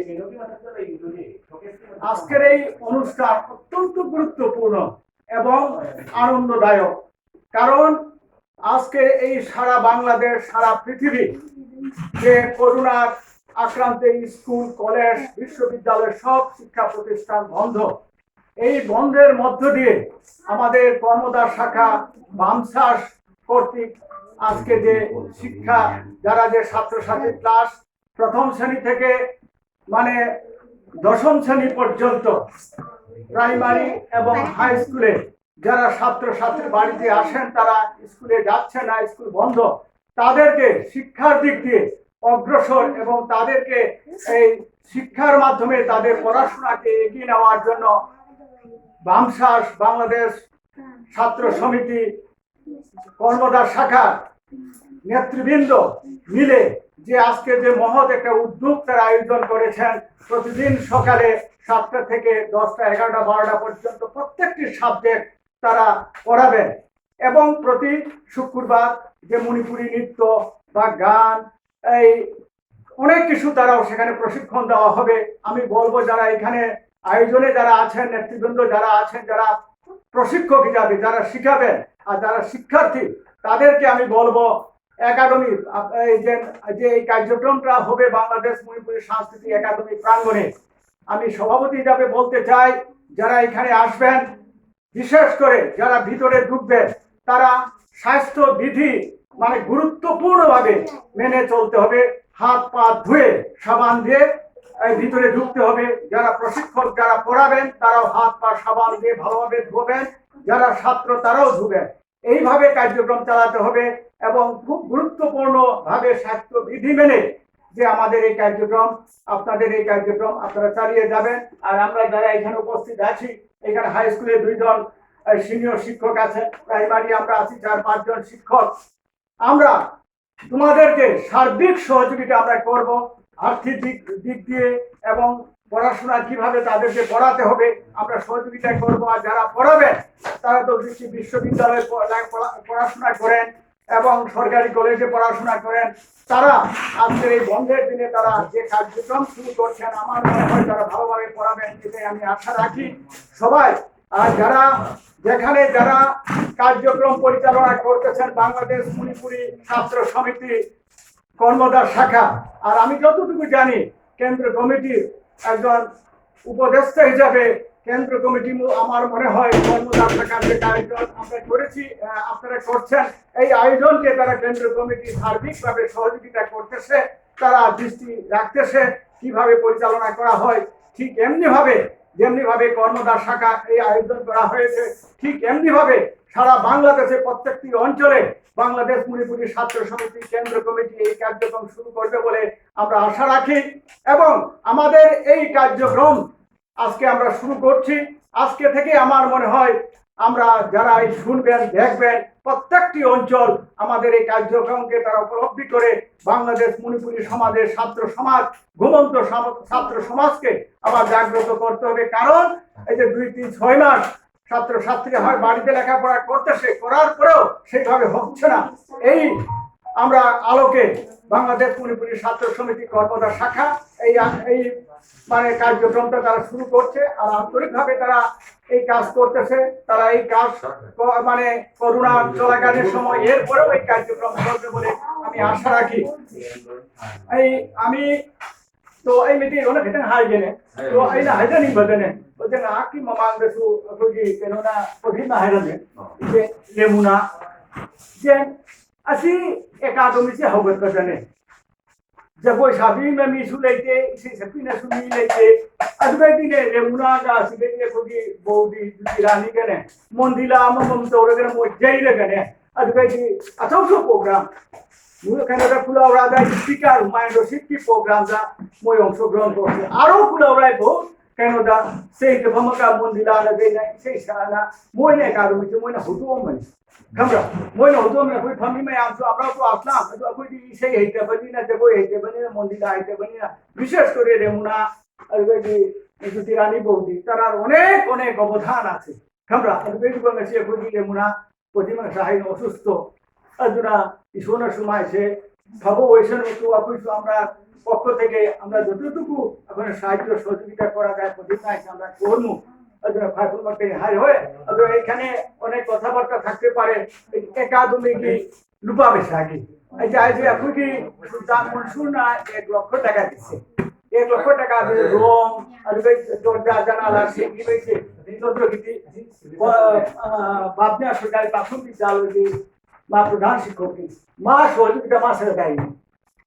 আজকের এই অনুষ্ঠান অত্যন্ত গুরুত্বপূর্ণ এবং আনন্দদায়ক। কারণ আজকে এই সারা বাংলাদেশ, সারা পৃথিবী যে করোনার আক্রান্তে স্কুল, কলেজ, বিশ্ববিদ্যালয়, সব শিক্ষা প্রতিষ্ঠান বন্ধ। এই বন্ধের মধ্য দিয়ে আমাদের কর্মদার শাখা, বামসাস কর্তৃক আজকে যে শিক্ষা, যারা যে ছাত্রছাত্রী ক্লাস প্রথম শ্রেণী থেকে মানে দশম শ্রেণী পর্যন্ত প্রাইমারি এবং হাই স্কুলে যারা ছাত্রছাত্রী বাড়িতে আসেন, তারা স্কুলে যাচ্ছে না, স্কুল বন্ধ, তাদেরকে শিক্ষার দিক দিয়ে অগ্রসর এবং তাদেরকে এই শিক্ষার মাধ্যমে তাদের পড়াশোনাকে এগিয়ে নেওয়ার জন্য বামসাস বাংলাদেশ ছাত্র সমিতি কর্মদার শাখার নেতৃবৃন্দ মিলে যে আজকে যে মহৎ একটা উদ্যোগ তারা আয়োজন করেছেন, প্রতিদিন সকালে সাতটা থেকে দশটা, এগারোটা, বারোটা পর্যন্ত প্রত্যেকটি সাবজেক্ট তারা করাবেন এবং প্রতি শুক্রবার যে মণিপুরী নৃত্য বা গান, এই অনেক কিছু তারাও সেখানে প্রশিক্ষণ দেওয়া হবে। আমি বলবো যারা এখানে আয়োজনে যারা আছেন, নেতৃবৃন্দ যারা আছেন, যারা প্রশিক্ষক হিসাবে যারা শিখাবেন আর যারা শিক্ষার্থী, তাদেরকে আমি বলবো একাডেমি, আপ- এই যে যে এই কার্যক্রমটা হবে বাংলাদেশ মণিপুরী সাংস্কৃতিক একাডেমি প্রাঙ্গণে, আমি সভাপতি হিসাবে বলতে চাই, যারা এখানে আসবেন, বিশেষ করে যারা ভিতরে ঢুকবেন, তারা স্বাস্থ্য বিধি মানে গুরুত্বপূর্ণভাবে মেনে চলতে হবে। হাত পা ধুয়ে সাবান দিয়ে এই ভিতরে ঢুকতে হবে। যারা প্রশিক্ষক, যারা পড়াবেন, তারাও হাত পা সাবান দিয়ে ভালোভাবে ধোবেন। যারা ছাত্র, তারাও ধোবেন। এইভাবে কার্যক্রম চালাতে হবে এবং খুব গুরুত্বপূর্ণ ভাবে স্বাস্থ্যবিধি মেনে যে আমাদের এই কার্যক্রম, আপনাদের এই কার্যক্রম আপনারা চালিয়ে যাবেন। আর আমরা যারা এখানে উপস্থিত আছি, এখানে হাই স্কুলে দুইজন সিনিয়র শিক্ষক আছেন, প্রাইমারি আমরা আছি চার পাঁচজন শিক্ষক। আমরা তোমাদেরকে সার্বিক সহযোগিতা আমরা করব, আর্থিক দিক দিক দিয়ে এবং পড়াশোনা কিভাবে তাদেরকে পড়াতে হবে, আমরা সহযোগিতা করব। আর যারা পড়াবেন, তারা তো দেখছি বিশ্ববিদ্যালয়ে পড়া- পড়া- পড়াশোনা করেন এবং সরকারি কলেজে পড়াশোনা করেন। তারা আজকের এই বন্ধের দিনে তারা যে কার্যক্রম শুরু করছেন, আমার মনে হয় তারা ভালোভাবে পড়াবেন, এটাই আমি আশা রাখি। সবাই, আর যারা যেখানে যারা কার্যক্রম পরিচালনা করতেছেন, বাংলাদেশ মণিপুরী ছাত্র সমিতি কর্ণধার শাখা, আর আমি যতটুকু জানি, কেন্দ্র কমিটির একজন উপদেষ্টা হিসাবে কেন্দ্র কমিটি মু- আমার মনে হয় কর্ণধার শাখার যে আয়োজন আমরা করেছি, আহ, আপনারা করছেন, এই আয়োজনকে তারা কেন্দ্র কমিটি সার্বিকভাবে সহযোগিতা করতেছে, তারা দৃষ্টি রাখতেছে কিভাবে পরিচালনা করা হয়। ঠিক এমনি ভাবে, যেমনি ভাবে কর্ণধার শাখা এই আয়োজন করা হয়েছে, ঠিক এমনি ভাবে সারা বাংলাদেশে প্রত্যেকটি অঞ্চলে বাংলাদেশ মণিপুরী ছাত্র সমিতি কেন্দ্র কমিটি এই কার্যক্রম শুরু করবে বলে আমরা আশা রাখি। এবং আমাদের এই কার্যক্রম আজকে আমরা শুরু করছি। আজকে থেকে আমার মনে হয় আমরা যারা এই শুনবেন, দেখবেন, প্রত্যেকটি অঞ্চল আমাদের এই কার্যক্রমকে তারা উপলব্ধি করে বাংলাদেশ মণিপুরী সমাজের ছাত্র সমাজ, ঘুমন্ত সম- ছাত্র সমাজকে আবার জাগ্রত করতে হবে। কারণ এই যে দুই তিন ছয় মাস ছাত্র ছাত্রী হয় বাড়িতে লেখাপড়া করতেছে, করার পরেও সেইভাবে হচ্ছে না। এই আমরা আলোকে বাংলাদেশ মণিপুরী ছাত্র সমিতি কর্ণধার শাখা এই এই মানে কার্যক্রমটা তারা শুরু করছে, আর আন্তরিকভাবে তারা এই কাজ করতেছে। তারা এই কাজ ক- মানে করোনা চলাকালীন সময়, এরপরেও এই কার্যক্রম চলবে বলে আমি আশা রাখি। এই আমি তো এই মিটিং অনেক এটা হাই গেলে তো এই না হাইজানি বাজানে ওই যে আকি মামাং দেশু খুঁজি কেন না কঠিন না হাইরানে যে লেমুনা যে আসি একাডেমি যে হবে বাজানে ꯖꯒꯣꯏ ꯁꯥꯕꯤꯅ ꯃꯤꯁꯨ ꯂꯩꯇꯦ, ꯏꯁꯩ ꯁꯛꯄꯤꯅꯁꯨ ꯃꯤ ꯂꯩꯇꯦ꯫ ꯑꯗꯨꯗꯩꯗꯤꯅꯦ, ꯔꯦꯃꯨꯅꯥꯒ ꯑꯁꯤꯗꯒꯤ ꯑꯩꯈꯣꯏꯒꯤ ꯕꯧꯗꯤ ꯖꯨꯇꯤꯔꯥꯅꯤꯒꯅꯦ, ꯃꯣꯟꯗꯤꯂꯥ ꯑꯃꯃꯝ ꯇꯧꯔꯒꯅ ꯃꯣꯏ ꯌꯩꯔꯒꯅꯦ, ꯑꯗꯨꯗꯩꯗꯤ ꯑꯆꯧꯕ ꯄ꯭ꯔꯣꯒ꯭ꯔꯥꯝ, ꯀꯩꯅꯣꯗ, ꯈꯨꯂꯥꯎꯔꯥꯗ ꯏꯁꯄꯤꯀꯔ ꯍꯨꯃꯥꯌꯨꯟ ꯔꯁꯤꯗꯀꯤ ꯄ꯭ꯔꯣꯒ꯭ꯔꯥꯝꯗ ꯃꯣꯏ ꯑꯣꯡꯁꯣꯒ꯭ꯔꯍꯟ ꯇꯧꯔꯛꯑꯦ꯫ ꯑꯥꯔꯣ ꯈꯨꯂꯥꯎꯔꯥꯏꯕꯨ ꯀꯩꯅꯣꯗ ꯁ꯭ꯇꯦꯖꯇ ꯐꯝꯃꯒ ꯃꯣꯟꯗꯤꯂꯥꯅ ꯀꯩꯅ ꯏꯁꯩ ꯁꯛꯑꯅ ꯃꯣꯏꯅ ꯑꯦꯀꯥꯗꯃꯤꯁꯦ ꯃꯣꯏꯅ ꯍꯧꯗꯣꯛꯑꯝꯕꯅꯤ꯫ ꯈꯪꯕ꯭ꯔꯥ? ꯃꯣꯏꯅ ꯍꯧꯗꯣꯛꯑꯝꯃꯦ, ꯑꯩꯈꯣꯏ ꯐꯝꯃꯤ ꯃꯌꯥꯝꯁꯨ ꯑꯕ꯭ꯔꯥ ꯇꯣ ꯑꯁꯂꯥꯝ, ꯑꯗꯨ ꯑꯩꯈꯣꯏꯗꯤ ꯏꯁꯩ ꯍꯩꯇꯕꯅꯤꯅ, ꯖꯒꯣꯏ ꯍꯩꯇꯕꯅꯤꯅ, ꯃꯣꯟꯗꯤꯂꯥ ꯍꯩꯇꯕꯅꯤꯅ, ꯕꯤꯁꯦꯁ ꯀꯣꯔꯦ ꯔꯦꯃꯨꯅꯥ, ꯑꯗꯨꯗꯒꯤ ꯖꯨꯇꯤꯔꯥꯅꯤ ꯕꯧꯗꯤ ꯇꯔꯥ ꯑꯣꯅꯦꯛ ꯑꯣꯅꯦꯛ ꯕꯕꯣꯙꯥꯅꯥꯁꯦ꯫ ꯈꯪꯕ꯭ꯔꯥ? ꯑꯗꯨꯗꯩꯗꯨꯒ ꯉꯁꯤ ꯑꯩꯈꯣꯏꯒꯤ ꯔꯦꯃꯨꯅꯥ ꯄꯣꯊꯤ ꯉꯁꯥꯏ ꯍꯥꯏꯅ ꯑꯣꯁꯨꯁꯇꯣ, ꯑꯗꯨꯅ ꯏꯁꯣꯔꯅꯁꯨ ꯃꯥꯏꯁꯦ ꯐꯕ ꯑꯣꯏꯁꯅꯨ, ꯑꯩꯈꯣꯏꯁꯨ ꯑꯃꯔꯛ ꯄꯣꯛꯄꯗꯒꯤ ꯑꯃꯔꯛ ꯑꯗꯨꯗꯨꯕꯨ ꯑꯩꯈꯣꯏꯅ ꯁꯥꯏꯗꯨꯗ ꯁꯣꯖꯤꯒꯤꯗ ꯀꯣꯔꯥꯒꯥꯏ ꯄꯣꯊꯤ ꯉꯥꯏꯁꯦ ꯑꯃꯔꯛ ꯊꯣꯛꯍꯟꯅꯨ꯫ ꯑꯗꯨꯅ ꯈ꯭ꯋꯥꯏ ꯄꯨꯝꯅꯃꯛꯇꯒꯤ ꯍꯥꯏ ꯍꯣꯏ꯫ ꯑꯗꯣ ꯑꯩ ꯈꯪꯉꯦ, ꯑꯣꯅꯦꯛ ꯀꯊꯥꯕꯥꯔꯇꯥ ꯊꯥꯛꯇꯦ ꯄꯥꯔꯦ, ꯑꯦꯀꯥꯗꯃꯤꯒꯤ ꯂꯨꯄꯥ ꯄꯩꯁꯥꯒꯤ꯫ ꯑꯩꯁꯦ ꯍꯥꯏꯁꯦ ꯑꯩꯈꯣꯏꯒꯤ ꯁꯨꯜꯇꯥꯟ ꯃꯟꯁꯨꯔꯅ ꯑꯦꯛ ꯂꯛꯈ ꯇꯀꯥ ꯗꯤꯁꯦ꯫ ꯑꯦꯛ ꯂꯛꯈ ꯇꯀꯥꯗꯤ ꯔꯣꯝ, ꯑꯗꯨꯒ ꯖꯣꯔꯗꯥ ꯖꯅꯥꯂꯥ ꯁꯦꯝꯈꯤꯕꯩꯁꯦ, ꯖꯣꯔꯗꯥꯒꯤꯗꯤ, ꯑ, ꯕꯥꯞꯅ ꯁꯔꯀꯥꯔ ꯄꯥꯈꯨꯝ ꯕꯤꯗ꯭ꯌꯥꯂꯣꯏꯒꯤ ꯃꯥ ꯄ꯭ꯔꯙꯥꯟ ꯁꯤꯛꯈꯣꯛꯅꯤ꯫ ꯃꯥ ꯁꯣꯏꯗꯕꯤꯗ ꯃꯥ ꯁꯔꯀꯥꯔꯅꯤ꯫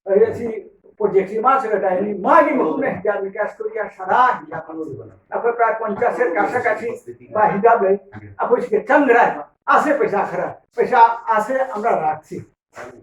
ꯑꯗꯨꯗ ꯁꯤ ꯄ꯭ꯔꯣꯖꯦꯛꯁꯤ ꯃꯥ ꯁꯔꯀꯥꯔꯅꯤ꯫ ꯃꯥꯒꯤ ꯃꯍꯨꯠꯅ ꯍꯤꯗꯥꯛ ꯃꯤꯀꯥꯁ ꯀꯣꯔꯤꯌꯥ ꯁꯔꯥ ꯍꯤꯗꯥꯛ ꯀꯥꯡꯂꯨꯞ ꯑꯩꯈꯣꯏ ꯄ꯭ꯔꯥꯏ ꯄꯟꯆꯥꯁꯦ ꯀꯥꯁꯥ ꯀꯥꯁꯤ ꯕꯥ ꯍꯤꯗꯥꯛ ꯂꯩ꯫ ꯑꯩꯈꯣꯏ ꯁꯤꯒ ꯆꯪꯈ꯭ꯔꯦ ꯍꯥꯏꯕ꯫ ꯑꯥꯁꯦ ꯄꯩꯁꯥ ꯈꯔ, ꯄꯩꯁꯥ ꯑꯥꯁꯦ ꯑꯃꯔ ꯔꯥꯈꯁꯤ꯫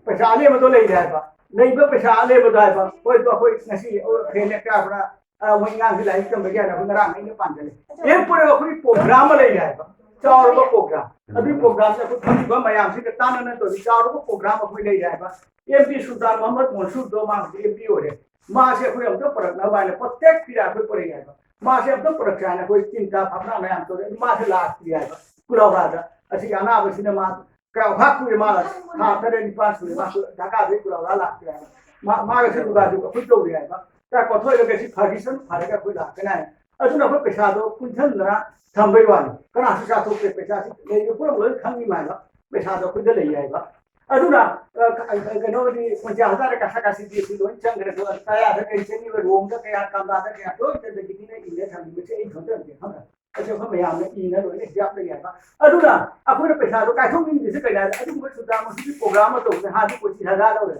ꯄꯩꯁꯥ ꯑꯂꯦꯝꯕꯗꯣ ꯂꯩꯔꯦ ꯍꯥꯏꯕ꯫ ꯂꯩꯕ ꯄꯩꯁꯥ ꯑꯂꯦꯝꯕꯗꯣ ꯍꯥꯏꯕ꯫ ꯍꯣꯏ, ꯑꯗꯣ ꯑꯩꯈꯣꯏ ꯉꯁꯤ ꯐꯦꯟ ꯀꯥꯕ꯭ꯔꯥ, ꯑ, ꯃꯣꯏ ꯑꯉꯥꯡꯁꯤ ꯂꯥꯏꯔꯤꯛ ꯇꯝꯕꯒꯤ ꯍꯥꯏꯅ ꯑꯩꯈꯣꯏ ꯉꯔꯥꯡ ꯑꯩꯅ ꯄꯥꯟꯖꯔꯦ꯫ ꯍꯦꯛ ꯄꯨꯔꯒ ꯑꯩꯈꯣꯏꯒꯤ ꯄ꯭ꯔꯣꯒ꯭ꯔꯥꯝ ꯑꯃ ꯂꯩꯔꯦ ꯍꯥꯏꯕ, ꯆꯥꯎꯔꯕ ꯄ꯭ꯔꯣꯒ꯭ꯔꯥꯝ꯫ ꯑꯗꯨꯒꯤ ꯄ꯭ꯔꯣꯒ꯭ꯔꯥꯝꯁꯦ ꯑꯩꯈꯣꯏ ꯐꯝꯃꯤꯕ ꯃꯌꯥꯝꯁꯤꯒ ꯇꯥꯟꯅꯅ ꯇꯧꯔꯤ ꯆꯥꯎꯔꯕ ꯄ꯭ꯔꯣꯒ꯭ꯔꯥꯝ ꯑꯩꯈꯣꯏ ꯂꯩꯔꯦ ꯍꯥꯏꯕ꯫ ꯑꯦꯝ ꯄꯤ ꯁꯨꯜꯇꯥꯟ ꯃꯣꯍꯝꯃꯗ ꯃꯟꯁꯨꯔꯗꯣ ꯃꯥ ꯍꯧꯖꯤꯛ ꯑꯦꯝ ꯄꯤ ꯑꯣꯏꯔꯦ꯫ ꯃꯥꯁꯦ ꯑꯩꯈꯣꯏ ꯑꯝꯇ ꯄꯨꯔꯛꯅꯕ ꯍꯥꯏꯅ ꯄ꯭ꯔꯣꯇꯦꯛ ꯄꯤꯔ ꯑꯩꯈꯣꯏ ꯄꯨꯔꯛꯏ ꯍꯥꯏꯕ꯫ ꯃꯥꯁꯦ ꯑꯝꯇ ꯄꯨꯔꯛꯁꯦ ꯍꯥꯏꯅ ꯑꯩꯈꯣꯏ ꯆꯤꯟꯇꯥ ꯚꯥꯕꯅꯥ ꯃꯌꯥꯝ ꯇꯧꯔꯦ꯫ ꯑꯗꯨ ꯃꯥꯁꯦ ꯂꯥꯛꯇ꯭ꯔꯤ ꯍꯥꯏꯕ ꯀꯨꯂꯥꯎꯔꯥꯗ꯫ ꯑꯁꯤꯒꯤ ꯑꯅꯥꯕꯁꯤꯅ ꯃꯥ ꯀꯌꯥꯝ ꯍꯥꯞ ꯀꯨꯏꯔꯦ, ꯃꯥ ꯊꯥ ꯇꯔꯦꯠ ꯅꯤꯄꯥꯜ ꯁꯨꯔꯦ ꯃꯥꯁꯨ ꯗꯔꯀꯥꯔꯗꯩ ꯀꯨꯂꯥꯎꯔꯥ ꯂꯥꯛꯇ꯭ꯔꯤ ꯍꯥꯏꯕ꯫ ꯃꯥ-, ꯃꯥꯒꯁꯨ ꯂꯨꯒꯥꯁꯨ ꯑꯩꯈꯣꯏ ꯇꯧꯔꯤ ꯍꯥꯏꯕ꯫ ꯆꯥꯛ ꯀꯣꯊꯣꯛꯏꯔꯒ ꯁꯤ ꯐꯔꯒꯤꯁꯅꯨ, ꯐꯔꯒ ꯑꯩꯈꯣꯏ ꯂꯥꯛꯀꯅꯤ ꯍꯥꯏ꯫ ꯑꯗꯨꯅ ꯑꯩꯈꯣꯏ ꯄꯩꯁꯥꯗꯣ ꯄꯨꯟꯁꯤꯟꯗꯅ ꯊꯝꯕꯩ ꯋꯥꯅꯤ꯫ ꯀꯅꯥꯁꯨ ꯆꯥꯊꯣꯛꯇꯦ꯫ ꯄꯩꯁꯥꯁꯤ ꯂꯩꯔꯤꯕ ꯄꯨꯝꯅꯃꯛ ꯂꯣꯏ ꯈꯪꯉꯤ ꯃꯥꯏꯕ꯫ ꯄꯩꯁꯥꯗꯣ ꯑꯩꯈꯣꯏꯗ ꯂꯩ ꯍꯥꯏꯕ꯫ ꯑꯗꯨꯅ, ꯑ, ꯀ-, ꯑ, ꯀꯩꯅꯣꯗꯤ ꯄꯟꯆꯥ ꯍꯖꯥꯔ ꯀꯁꯥ ꯀꯥꯁꯤꯗꯤ ꯁꯤ ꯂꯣꯏ ꯆꯪꯈ꯭ꯔꯦ꯫ ꯑꯗꯣ ꯀꯌꯥꯗ ꯀꯔꯤ ꯆꯪꯉꯤꯕ, ꯔꯣꯝꯗ ꯀꯌꯥ, ꯀꯝꯂꯥꯗ ꯀꯌꯥ, ꯂꯣꯏ ꯆꯪꯗꯒꯤꯗꯤꯅ ꯏꯔꯦ ꯊꯝꯕꯤꯕꯁꯦ ꯑꯩ ꯈꯪꯖꯔꯝꯗꯦ, ꯈꯪꯕ꯭ꯔꯥ? ꯑꯁꯤ ꯑꯩꯈꯣꯏ ꯃꯌꯥꯝꯅ ꯏꯅ ꯂꯣꯏꯅ ꯍꯤꯖꯥꯞ ꯂꯩ ꯍꯥꯏꯕ꯫ ꯑꯗꯨꯅ ꯑꯩꯈꯣꯏꯅ ꯄꯩꯁꯥꯗꯣ ꯀꯥꯏꯊꯣꯛꯅꯤꯡꯉꯤꯁꯦ ꯀꯩꯅꯣ ꯍꯥꯏꯕꯗ, ꯑꯗꯨꯒꯨꯝꯕ ꯁꯨꯗ꯭ꯔꯥ ꯃꯁꯤꯒꯤ ꯄ꯭ꯔꯣꯒ꯭ꯔꯥꯝ ꯑꯃ ꯇꯧꯕꯗ ꯍꯥꯟꯅꯗꯤ ꯄꯣꯠꯁꯤ ꯍꯖꯥꯔ ꯂꯧꯔꯦ꯫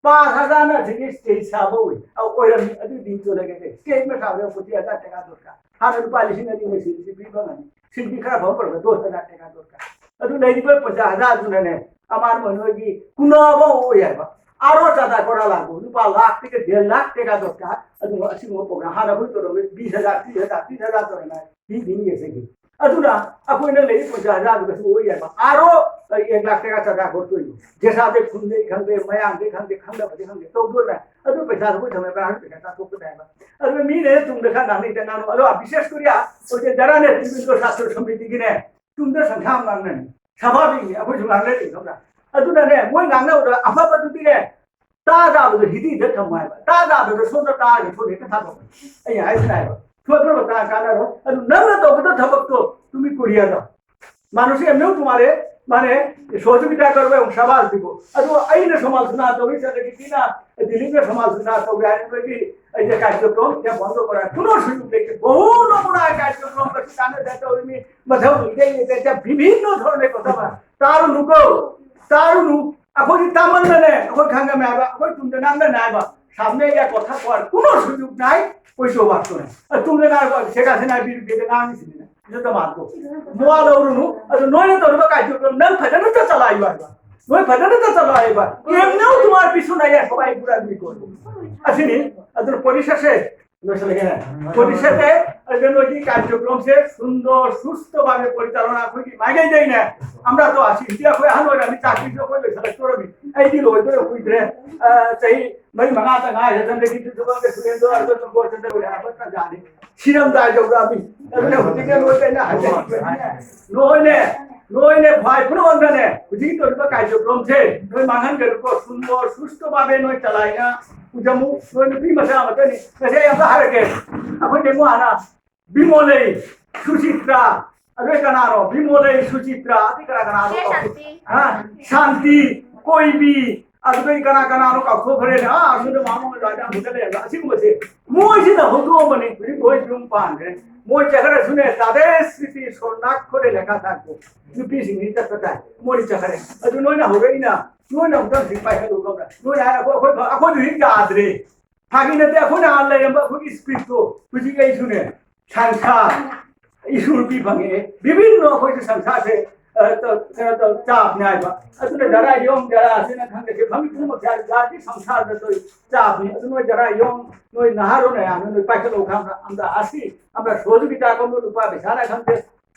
ꯄꯥꯁ ꯍꯖꯥꯔꯅ ꯑꯁꯤꯒꯤ ꯁ꯭ꯇꯦꯖ ꯁꯥꯕ ꯑꯣꯏ꯫ ꯑ, ꯑꯣꯏꯔꯝꯃꯤ꯫ ꯑꯗꯨꯗꯤ ꯆꯨꯝꯅꯒꯦ꯫ ꯁ꯭ꯇꯦꯖ ꯑꯃ ꯁꯥꯕꯗ ꯀꯣꯇꯤ ꯍꯖꯥꯔ ꯇꯦꯀꯥ ꯗꯣꯔꯀꯥꯔ꯫ ꯍꯥꯟꯅ ꯂꯨꯄꯥ ꯂꯤꯁꯤꯡ ꯑꯅꯤ ꯑꯍꯨꯝ ꯁꯤꯜꯂꯤꯁꯤ ꯄꯤꯕ ꯉꯝꯃꯤ꯫ ꯁꯤꯜꯕꯤ ꯈꯔ ꯐꯕ ꯄꯨꯔꯒ ꯗꯣꯁ ꯍꯖꯥꯔ ꯇꯦꯀꯥ ꯗꯣꯔꯀꯥꯔ꯫ ꯑꯗꯨ ꯂꯩꯔꯤꯕ ꯄꯩꯁꯥ ꯍꯖꯥꯔꯗꯨꯅꯅꯦ, ꯑꯃꯥꯟ ꯃꯅꯣꯏꯒꯤ ꯀꯨꯅꯥꯕ ꯑꯣꯏ ꯍꯥꯏꯕ꯫ ꯑꯥꯔꯣ ꯆꯥꯗꯥ ꯀꯣꯔꯥ ꯂꯥꯛꯄ ꯂꯨꯄꯥ ꯂꯥꯈ ꯇꯦꯀꯥ ꯗꯦꯔ ꯂꯥꯈ ꯇꯦꯀꯥ ꯗꯣꯔꯀꯥꯔ꯫ ꯑꯗꯨꯒ ꯑꯁꯤꯒꯨꯝꯕ ꯄ꯭ꯔꯣꯒ꯭ꯔꯥꯝ ꯍꯥꯟꯅ ꯑꯩꯈꯣꯏ ꯇꯧꯔꯝꯃꯤ ꯕꯤꯁ ꯍꯖꯥꯔ, ꯇꯤꯁ ꯍꯖꯥꯔ, ꯇꯤꯁ ꯍꯖꯥꯔ ꯇꯧꯔꯝꯃꯤ꯫ ꯃꯤ ꯃꯤꯅꯤ ꯑꯁꯤꯒꯤ꯫ ꯑꯗꯨꯅ ꯑꯩꯈꯣꯏꯅ ꯂꯩꯔꯤꯕ ꯄꯩꯁꯥ ꯍꯖꯥꯔꯗꯨꯒꯁꯨ ꯑꯣꯏ ꯌꯥꯏꯕ꯫ ꯑꯥꯔꯣ ꯑꯦꯛ ꯂꯥꯈ ꯇꯦꯀꯥ ꯆꯥꯗꯥ ꯈꯣꯠꯇꯣꯏꯅꯤ꯫ ꯖꯦꯁꯥꯗꯩ ꯈꯨꯟꯗꯩ ꯈꯪꯗꯦ, ꯃꯌꯥꯡꯗꯩ ꯈꯪꯗꯦ, ꯈꯪꯗꯕꯗꯩ ꯈꯪꯗꯦ ꯇꯧꯗꯣꯏꯅꯦ꯫ ꯑꯗꯨ ꯄꯩꯁꯥꯗꯨ ꯑꯩꯈꯣꯏ ꯊꯝꯃꯦ ꯄꯩꯁꯥ ꯄꯩꯁꯥ ꯆꯥꯊꯣꯛꯀꯗꯥꯏꯕ꯫ ꯑꯗꯨ ꯃꯤꯅ ꯍꯦꯛ ꯇꯨꯡꯗ ꯈꯔ ꯉꯥꯡꯅꯩꯗ ꯉꯥꯡꯅꯨ꯫ ꯑꯗꯣ ꯕꯤꯁꯦꯁ ꯀꯣꯔꯤꯌꯥ ꯍꯧꯖꯤꯛ ꯖꯔꯥꯅꯦ ꯇꯨꯡꯗ ꯁꯥꯇ꯭ꯔ ꯁꯃꯤꯇꯤꯒꯤꯅꯦ ꯇꯨꯡꯗ ꯁꯪꯈꯥ ꯑꯃ ꯉꯥꯡꯅꯅꯤ꯫ ꯁꯚꯥꯕꯤꯅꯤ ꯑꯩꯈꯣꯏꯁꯨ ꯉꯥꯡꯅꯔꯤ ꯈꯪꯕ꯭ꯔꯥ? ꯑꯗꯨꯅꯅꯦ ꯃꯣꯏ ꯉꯥꯡꯅꯕꯗ ꯑꯐꯕꯗꯨꯗꯤꯅꯦ ꯇꯥ ꯇꯥꯕꯗꯣ ꯍꯤꯗꯤꯗ ꯊꯝꯃꯣ ꯍꯥꯏꯕ꯫ ꯇꯥ ꯇꯥꯕꯗꯣ ꯁꯣꯝꯗ ꯇꯥꯔꯒ ꯁꯣꯝꯗ ꯍꯦꯛꯇ ꯊꯥꯗꯣꯛꯄ꯫ ꯑꯩꯅ ꯍꯥꯏꯁꯤꯅ ꯍꯥꯏꯕ꯫ ꯁꯣꯏꯗꯅ ꯇꯥ ꯀꯥꯟꯅꯔꯣꯏ꯫ ꯑꯗꯨ ꯅꯪꯅ ꯇꯧꯒꯗꯕ ꯊꯕꯛꯇꯣ ꯇꯨꯃꯤ ꯀꯣꯔꯤꯌꯥꯗ ꯃꯥꯅꯨꯁꯤ ꯑꯦꯝ ꯇꯨꯃꯥꯔꯦ ꯃꯥꯅꯦ ꯁꯣꯖꯨꯒꯤ ꯇꯥꯏ ꯇꯧꯔꯒ ꯑꯃꯨꯛ ꯁꯥꯕꯥꯁ ꯄꯤꯕꯣ꯫ ꯑꯗꯨ ꯑꯩꯅ ꯁꯣꯃꯥꯜ ꯁꯨꯅꯥ ꯇꯧꯔꯤ ꯆꯠꯂꯒꯤ ꯀꯤꯅ ꯗꯤꯜꯂꯤꯒ ꯁꯣꯃꯥꯜ ꯁꯨꯅꯥ ꯇꯧꯒꯦ ꯍꯥꯏꯔꯤꯕꯒꯤ ꯑꯩꯁꯦ ꯀꯥꯏ ꯆꯠꯄ꯭ꯔꯣ ꯀꯌꯥ ꯐꯣꯟ ꯇꯧꯕ꯭ꯔꯥ ꯀꯨꯅꯣ ꯁꯨꯖꯨ ꯂꯩꯇꯦ꯫ ꯕꯍꯨꯅ ꯃꯨꯅꯥ ꯀꯥꯏ ꯆꯠꯄ꯭ꯔꯣ ꯀꯁꯨ ꯀꯥꯟꯅꯗ ꯇꯧꯔꯤꯃꯤ꯫ ꯃꯊꯧ ꯂꯩꯇꯦ ꯂꯩꯇꯦ ꯕꯤꯚꯤꯟꯅ ꯊꯣꯔꯅꯦ ꯀꯣꯊꯕ ꯇꯥꯔꯨꯅꯨꯀꯣ꯫ ꯇꯥꯔꯨꯅꯨ꯫ ꯑꯩꯈꯣꯏꯗꯤ ꯇꯥꯃꯟꯗꯅꯦ ꯑꯩꯈꯣꯏ ꯈꯪꯉꯝꯃꯦ ꯍꯥꯏꯕ꯫ ꯑꯩꯈꯣꯏ ꯇꯨꯡꯗ ꯉꯥꯡꯅꯅꯦ ꯍꯥꯏꯕ꯫ ꯁꯥꯝꯅ ꯑꯩꯒ ꯀꯣꯊꯥ ꯀꯣꯔ ꯀꯨꯅꯣ ꯁꯨꯖꯨ ꯅꯥꯏ꯫ ꯑꯩꯈꯣꯏꯁꯨ ꯋꯥꯠꯇꯨꯅꯦ꯫ ꯑꯗꯨ ꯇꯨꯡꯗ ꯉꯥꯡꯕ ꯁꯦꯒꯥ ꯁꯦꯅꯥ ꯕꯤꯔꯨ ꯕꯤꯗ ꯉꯥꯡꯉꯤꯁꯤꯅꯦ꯫ ꯃꯋꯥ ꯂꯧꯔꯨꯅꯨ꯫ ꯑꯗꯨ ꯅꯣꯏꯅ ꯇꯧꯔꯤꯕ ꯀꯥꯏꯗꯨ ꯅꯪ ꯐꯖꯅ ꯆꯠꯆꯂꯛꯏꯕ ꯍꯥꯏꯕ꯫ ꯅꯣꯏ ꯐꯖꯅ ꯆꯠꯆꯂꯛꯏꯕ꯫ ꯀꯦꯝꯅꯧ ꯇꯨꯃꯥꯔ ꯄꯤꯁꯨ ꯅꯥꯏꯌꯦ ꯍꯋꯥꯏ ꯄꯨꯔꯥ ꯃꯤ ꯀꯣꯟ꯫ ꯑꯁꯤꯅꯤ꯫ ꯑꯗꯨꯅ ꯄꯣꯂꯤꯁ ꯑꯁꯦ ꯂꯣꯏꯁꯤꯜꯂꯒꯦ꯫ ꯄꯣꯂꯤꯁ ꯑꯁꯦ ꯑꯗꯨ ꯅꯣꯏꯒꯤ ꯀꯥꯔꯖꯀ꯭ꯔꯝꯁꯦ ꯁꯨꯟꯗꯔ ꯁꯨꯁꯊ ꯚꯥꯕꯦ ꯄꯣꯔꯤꯆꯥꯂꯅꯥ ꯑꯩꯈꯣꯏꯒꯤ ꯃꯥꯏꯀꯩꯗꯩꯅꯦ꯫ ꯑꯃꯔꯥꯇꯣ ꯑꯁꯤ ꯍꯧꯖꯤꯛ ꯑꯩꯈꯣꯏ ꯑꯍꯜ ꯑꯣꯏꯔꯕꯅꯤ ꯆꯥꯛꯁꯤꯁꯨ ꯑꯩꯈꯣꯏ ꯂꯣꯏꯁꯤꯜꯂꯛꯇꯣꯔꯕꯅꯤ꯫ ꯑꯩꯗꯤ ꯂꯣꯏꯗꯣꯏꯔ ꯀꯨꯏꯗ꯭ꯔꯦ꯫ ꯑ, ꯆꯍꯤ ꯃꯔꯤ ꯃꯉꯥꯇ ꯉꯥꯏꯔꯦ꯫ ꯆꯟꯗ꯭ꯔꯒꯤ ꯆꯨꯕ ꯁꯨꯔꯦꯟꯗ꯭ꯔ ꯑꯗꯨ ꯆꯪꯕ ꯆꯟꯗ꯭ꯔ ꯑꯣꯏꯔꯦ ꯍꯥꯏꯕ ꯇꯥꯟꯖꯥꯅꯤ꯫ ꯁꯤꯔꯝꯗꯥꯏ ꯌꯧꯔꯛꯑꯕꯤ꯫ ꯑꯗꯨꯅ ꯍꯧꯖꯤꯛꯅꯦ ꯅꯣꯏꯗ ꯑꯩꯅ ꯍꯥꯏꯖꯔꯤꯕꯅꯤꯅꯦ꯫ ꯅꯣꯏꯅꯦ, ꯅꯣꯏꯅꯦ ꯈ꯭ꯋꯥꯏ ꯄꯨꯝꯅꯃꯛꯅꯅꯦ ꯍꯧꯖꯤꯛꯀꯤ ꯇꯧꯔꯤꯕ ꯀꯥꯔꯖꯀ꯭ꯔꯝꯁꯦ ꯅꯣꯏ ꯃꯥꯡꯍꯟꯒꯅꯨꯀꯣ꯫ ꯁꯨꯟꯗꯔ ꯁꯨꯁꯊ ꯚꯥꯕꯦ ꯅꯣꯏ ꯆꯂꯥꯏꯅ ꯎꯖꯃꯨ꯫ ꯅꯣꯏ ꯅꯨꯄꯤ ꯃꯆꯥ ꯑꯃꯇꯅꯤ꯫ ꯉꯁꯤ ꯑꯩ ꯑꯝꯇ ꯍꯥꯏꯔꯛꯀꯦ꯫ ꯑꯩꯈꯣꯏ ꯅꯦꯃꯨ ꯍꯥꯟꯅ ꯕꯤꯃꯣꯂꯩ, ꯁꯨꯆꯤꯇ꯭ꯔꯥ, ꯑꯗꯨꯒ ꯀꯅꯥꯅꯣ? ꯕꯤꯃꯣꯂꯩ, ꯁꯨꯆꯤꯇ꯭ꯔꯥ, ꯑꯗꯩ ꯀꯅꯥ ꯀꯅꯥꯅꯣ? ꯆꯦ ꯁꯥꯟꯇꯤ꯫ ꯍꯥ? ꯁꯥꯟꯇꯤ, ꯀꯣꯏꯕꯤ, ꯑꯗꯨꯗꯩ ꯀꯅꯥ ꯀꯅꯥꯅꯣ ꯀꯥꯎꯊꯣꯛꯈ꯭ꯔꯦꯅꯦ꯫ ꯑꯥ, ꯑꯁꯣꯝꯗ ꯃꯥꯃꯣ ꯑꯗꯨꯋꯥꯏꯗ ꯑꯃꯨꯛꯇ ꯂꯩꯔꯝꯕ꯫ ꯑꯁꯤꯒꯨꯝꯕꯁꯦ ꯃꯣꯏꯁꯤꯅ ꯍꯧꯗꯣꯛꯑꯝꯕꯅꯤ꯫ ꯍꯧꯖꯤꯛ ꯃꯣꯏ ꯌꯨꯝ ꯄꯥꯟꯈ꯭ꯔꯦ꯫ ꯃꯣꯏ ꯆꯠꯈ꯭ꯔꯁꯨꯅꯦ, ꯇꯥꯗꯦ ꯁ꯭ꯔꯤꯇꯤ ꯁꯣꯔꯅꯥꯊ ꯈꯣꯏꯗ ꯂꯩꯈꯥ ꯊꯥꯛꯄ ꯅꯨꯄꯤꯁꯤꯡꯁꯤ ꯆꯠꯄ ꯇꯥꯏ꯫ ꯃꯣꯏ ꯆꯠꯈ꯭ꯔꯦ꯫ ꯑꯗꯨ ꯅꯣꯏꯅ ꯍꯧꯔꯛꯏꯅ, ꯅꯣꯏꯅ ꯑꯃꯨꯛꯇꯪ ꯍꯧꯖꯤꯛ ꯄꯥꯏꯈꯠꯂꯨ ꯈꯪꯕ꯭ꯔꯥ? ꯅꯣꯏ ꯍꯥꯏꯔ ꯑꯩꯈꯣꯏ, ꯑꯩꯈꯣꯏ, ꯑꯩꯈꯣꯏꯗꯤ ꯍꯧꯖꯤꯛ ꯌꯥꯗ꯭ꯔꯦ꯫ ꯐꯥꯒꯤ ꯅꯠꯇꯦ, ꯑꯩꯈꯣꯏꯅ ꯍꯥꯟꯅ ꯂꯩꯔꯝꯕ ꯑꯩꯈꯣꯏꯒꯤ ꯁ꯭ꯄꯤꯔꯤꯠꯇꯣ ꯍꯧꯖꯤꯛ ꯑꯩꯁꯨꯅꯦ, ꯁꯪꯁꯥꯔ, ꯏꯁꯨ ꯅꯨꯄꯤ ꯐꯪꯉꯛꯑꯦ꯫ ꯕꯤꯕꯤꯟꯅ ꯑꯩꯈꯣꯏꯁꯨ ꯁꯪꯁꯥꯔꯁꯦ, ꯑ, ꯇ-, ꯀꯩꯅꯣ ꯇꯧ, ꯆꯥꯕꯅꯦ ꯍꯥꯏꯕ꯫ ꯑꯗꯨꯅ ꯙꯔꯥ ꯌꯣꯝ ꯙꯔꯥꯁꯤꯅ ꯈꯪꯗꯦ, ꯐꯤꯐꯝ ꯄꯨꯝꯅꯃꯛꯁꯦ ꯖꯥꯇꯤ ꯁꯪꯁꯥꯔꯗ ꯇꯧ ꯆꯥꯕꯅꯤ꯫ ꯑꯗꯨ ꯅꯣꯏ ꯙꯔꯥ ꯌꯣꯝ, ꯅꯣꯏ ꯅꯍꯥꯔꯣꯜ ꯃꯌꯥꯝꯅ ꯅꯣꯏ ꯄꯥꯏꯈꯠꯂꯛꯎ ꯈꯪꯕ꯭ꯔꯥ? ꯑꯝꯇ ꯑꯁꯤ, ꯑꯝꯇ ꯁꯣꯖꯨꯒꯤꯇꯥ ꯀꯝꯕ ꯂꯨꯄꯥ ꯄꯩꯁꯥꯅ ꯈꯪꯗꯦ,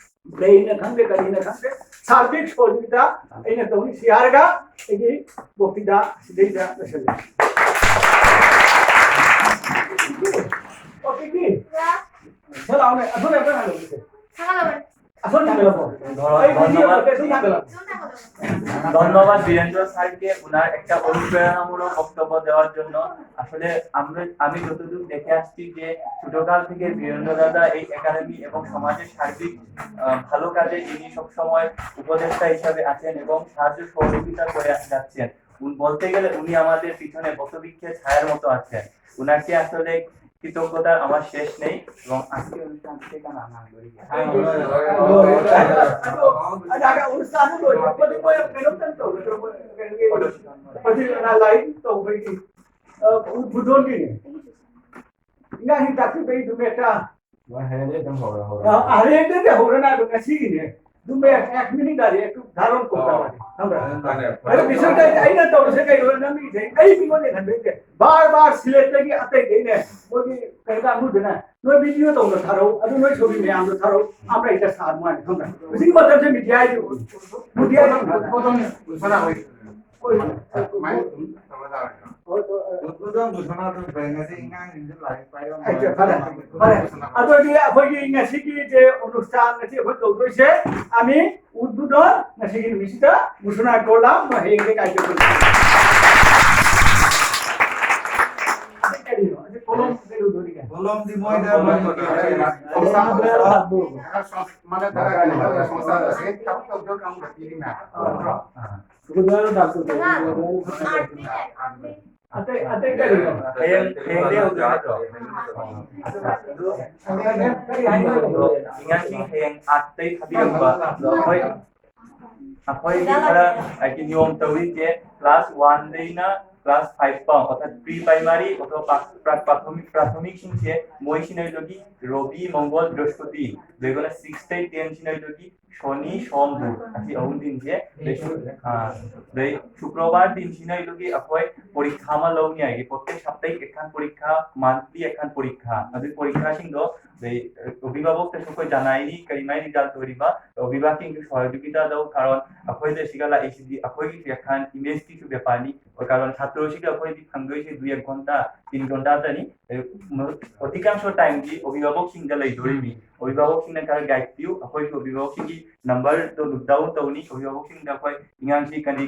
ꯂꯩꯅ ꯈꯪꯗꯦ, ꯀꯔꯤꯅ ꯈꯪꯗꯦ, ꯁꯥꯔꯕꯤꯛ ꯁꯣꯖꯨꯒꯤꯇꯥ ꯑꯩꯅ ꯇꯧꯅꯤ꯫ ꯁꯤ ꯍꯥꯏꯔꯒ ꯑꯩꯒꯤ ꯋꯛꯇꯤꯗꯥ ꯁꯤꯗꯩꯗ ꯂꯣꯏꯁꯜꯂꯦ꯫ ꯑꯣꯀꯦ, ꯀꯤ? ꯁꯤ ꯂꯥꯎꯅꯦ, ꯑꯁꯣꯝꯗ ꯑꯝꯇ ꯉꯥꯏꯔꯝꯃꯨꯁꯦ꯫ ꯑꯁꯣꯝ ꯊꯥꯡꯒꯠꯂꯛꯑꯣ꯫ ꯑꯩ ꯙন্যবাদ। ꯁꯤ ꯊꯥꯡꯒꯠꯂꯛꯑꯣ। ধন্যবাদ বীরেন্দ্র স্যারকে ওনার একটা অনুপ্রেরণামূলক বক্তব্য দেওয়ার জন্য। আসলে আমরা, আমি যতদূর দেখে আসছি যে ছোটকাল থেকে বীরেন্দ্র দাদা এই একাডেমি এবং সমাজের সার্বিক, আহ, ভালো কাজে তিনি সবসময় উপদেষ্টা হিসাবে আছেন এবং সাহায্য সহযোগিতা করে যাচ্ছেন। উন-, বলতে গেলে উনি আমাদের পিছনে বটবৃক্ষের ছায়ার মতো আছেন। উনাকে আসলে কৃতজ্ঞতার আমার শেষ নেই এবং আজকে অনুষ্ঠান থেকে আমি আনন্দ করি। ꯏꯟꯖꯥꯡꯁꯤ ꯆꯥꯛꯄꯤꯕꯩ ꯑꯗꯨꯝ ꯍꯦꯛꯇ, ꯍꯣꯏ, ꯍꯌꯦꯡꯗꯩ ꯑꯗꯨꯝ ꯍꯧꯔ ꯍꯧꯔ꯫ ꯑ, ꯍꯌꯦꯡꯗꯩꯗꯤ ꯍꯧꯔꯅꯤ ꯍꯥꯏꯕ, ꯉꯁꯤꯒꯤꯅꯦ꯫ ꯑꯗꯨꯝ ꯑꯦꯛ, ꯑꯦꯛ ꯃꯤꯅꯤꯠ ꯗꯥꯏꯔꯦꯛ ꯙꯥꯔꯣꯟ ꯀꯣꯛ ꯇꯧꯔꯅꯤ, ꯈꯪꯕ꯭ꯔꯥ? ꯃꯥꯅꯦ꯫ ꯑꯗꯨ ꯕꯤꯁꯣꯏꯗ ꯑꯩꯅ ꯇꯧꯔꯤꯁꯦ ꯀꯩꯅꯣ, ꯅꯝꯃꯤꯁꯦ ꯑꯩ ꯃꯤꯉꯣꯟꯗ ꯈꯟꯕꯩꯁꯦ꯫ ꯕꯥꯔ ꯕꯥꯔ ꯁꯤꯂꯦꯠꯇꯒꯤ ꯑꯇꯩꯗꯩꯅꯦ, ꯃꯣꯏꯒꯤ ꯀꯩꯅꯣ ꯀꯥꯡꯕꯨꯗꯨꯅ ꯅꯣꯏ ꯚꯤꯗꯤꯑꯣ ꯇꯧꯅ ꯊꯥꯔꯛꯎ, ꯑꯗꯨ ꯅꯣꯏ ꯁꯣꯔꯤ ꯃꯌꯥꯝꯗꯣ ꯊꯥꯔꯛꯎ, ꯑꯝꯇ ꯍꯦꯛꯇ ꯁꯥꯔ ꯅꯨꯡꯉꯥꯏꯅꯤ, ꯈꯪꯕ꯭ꯔꯥ? ꯍꯧꯖꯤꯛꯀꯤ ꯃꯇꯝꯁꯦ ꯃꯤꯗꯤꯌꯥꯒꯤ, ꯃꯤꯗꯤꯌꯥꯒꯤ ꯎꯠꯄꯗꯣ ꯉꯁꯤ ꯑꯉꯥꯡꯁꯤꯡꯁꯦ ꯂꯥꯏꯔꯤꯛ ꯄꯥꯏꯔꯝꯃꯣꯏ꯫ ꯑꯩꯁꯦ ꯐꯔꯦ, ꯐꯔꯦ꯫ ꯑꯗꯨꯗꯤ ꯑꯩꯈꯣꯏꯒꯤ ꯉꯁꯤꯒꯤ ꯏꯆꯦ ꯑꯣꯅꯨꯁꯊꯥꯟ ꯉꯁꯤ ꯑꯩꯈꯣꯏ ꯇꯧꯗꯣꯏꯁꯦ, ꯑꯃꯤ ꯎꯠꯕꯨꯗꯣꯟ ꯉꯁꯤꯒꯤ ꯅꯨꯃꯤꯠꯁꯤꯗ ꯃꯨꯁꯨꯅꯥ ꯀꯣꯂꯥ ꯃꯍꯩꯒꯤ ꯀꯥꯏꯖꯕꯅꯤ꯫ ꯑꯁꯤ ꯀꯔꯤꯅꯣ? ꯑꯁꯤ ꯀꯣꯂꯣꯝ ꯀꯩꯗꯧꯗꯣꯔꯤꯒꯦ? ꯀꯣꯂꯣꯝꯗꯤ ꯃꯣꯏꯗ ꯃꯣꯏꯒꯤ ꯀꯩꯅꯣ ꯂꯩꯔꯦ꯫ ꯁꯪꯁꯥꯔ ꯃꯥꯅ ꯇꯔꯥ ꯀꯩꯅꯣ ꯁꯪꯁꯥꯔ ꯑꯁꯤ ꯊꯕꯛ ꯇꯧꯗꯧ ꯀꯥꯡꯕꯨꯗ ꯄꯤꯔꯤ ꯃꯌꯥꯝ ꯅꯠꯇ꯭ꯔꯣ? ꯎꯗꯣꯟ ꯗꯥꯛꯇꯔ ꯀꯩꯅꯣ? ꯑꯇꯩ ꯑꯇꯩ ꯀꯔꯤꯅꯣ? ꯍꯌꯦꯡ ꯍꯌꯦꯡꯗꯩ ꯍꯧꯗꯣꯏ ꯅꯠꯇ꯭ꯔꯣ? ꯑꯉꯥꯡꯁꯤꯡ ꯍꯌꯦꯡ ꯑꯥꯠꯇꯩ ꯊꯥꯕꯤꯔꯛꯄ ꯑꯩꯈꯣꯏ ꯑꯩꯈꯣꯏꯒꯤ ꯈꯔ ꯍꯥꯏꯗꯤ ꯅꯤꯌꯣꯝ ꯇꯧꯔꯤꯁꯦ class one ꯗꯩꯅ class five ꯐꯥꯎ ꯑꯣꯔꯊꯥꯠ pre primary ꯑꯣꯊꯣ ꯄ꯭ꯔꯥꯊꯣꯃꯤꯛꯁꯤꯡꯁꯦ ꯃꯣꯏꯁꯤꯅ ꯏꯗꯨꯒꯤ ꯔꯣꯕꯤ ꯃꯪꯒꯣꯜ ꯕ꯭ꯔꯍꯁꯄꯇꯤ ꯑꯗꯨꯒ six ꯇꯩ ten ꯁꯤꯅ ꯏꯗꯨꯒꯤ ꯁꯣꯅꯤ ꯁꯣꯝꯕꯨ ꯑꯁꯤ ꯑꯍꯨꯝꯁꯤꯡꯁꯦ ꯑꯗꯩ ꯁꯨ- ꯑꯥ, ꯑꯗꯩ ꯁꯨꯀ꯭ꯔꯕꯥꯔ ꯇꯤꯟꯁꯤꯅ ꯏꯗꯨꯒꯤ ꯑꯩꯈꯣꯏ ꯄꯔꯤꯈꯥ ꯑꯃ ꯂꯧꯅꯤ ꯍꯥꯏꯒꯤ ꯄꯣꯠꯇꯦ ꯁꯞꯇꯩ ꯑꯦꯈꯥꯟ ꯄꯔꯤꯈꯥ ꯃꯟꯊꯂꯤ ꯑꯦꯈꯥꯟ ꯄꯔꯤꯈꯥ ꯑꯗꯨ ꯄꯔꯤꯈꯥꯁꯤꯡꯗꯣ ꯑꯗꯩ ꯑꯣꯕꯤꯚꯥꯕꯛꯇꯁꯨ ꯑꯩꯈꯣꯏ ꯖꯅꯥꯏꯔꯤ ꯀꯔꯤ ꯃꯥꯏ ꯔꯤꯖꯜ ꯑꯣꯏꯔꯤꯕ ꯑꯣꯕꯤꯚꯥꯕꯛꯁꯤꯡꯁꯨ ꯁꯣꯏꯗꯨꯒꯤꯗ ꯂꯧ ꯀꯥꯔꯣꯟ ꯑꯩꯈꯣꯏꯗ ꯁꯤꯒ ꯂꯥꯛꯏꯁꯤꯗꯤ ꯑꯩꯈꯣꯏꯒꯤꯁꯨ ꯑꯦꯈꯥꯟ ꯏꯃꯦꯖꯀꯤꯁꯨ ꯕꯦꯄꯥꯔꯅꯤ ꯑꯣꯏ ꯀꯥꯔꯣꯟ ꯁꯥꯇ꯭ꯔꯁꯤꯒ ꯑꯩꯈꯣꯏꯗꯤ ꯐꯪꯗꯣꯏꯁꯦ ꯗꯨꯏ ꯑꯦꯛ ꯘꯟꯇꯥ ꯇꯤꯟ ꯘꯟꯇꯥꯇꯅꯤ ꯑꯗꯩ ꯃ- ꯑꯣꯇꯤꯀꯥꯡꯁꯣ ꯇꯥꯏꯝꯗꯤ ꯑꯣꯕꯤꯚꯥꯕꯛꯁꯤꯡꯗ ꯂꯩꯗꯣꯔꯤꯕꯅꯤ ꯑꯣꯕꯤꯚꯥꯕꯛꯁꯤꯡꯅ ꯈꯔ ꯒꯥꯏꯗ ꯄꯤꯌꯨ ꯑꯩꯈꯣꯏꯁꯨ ꯑꯣꯕꯤꯚꯥꯕꯛꯁꯤꯡꯒꯤ ꯅꯝꯕꯔꯗꯣ ꯅꯣꯠ ꯗꯥꯎꯟ ꯇꯧꯅꯤ ꯑꯣꯕꯤꯚꯥꯕꯛꯁꯤꯡꯗ ꯑꯩꯈꯣꯏ ꯑꯉꯥꯡꯁꯤ ꯀꯔꯤ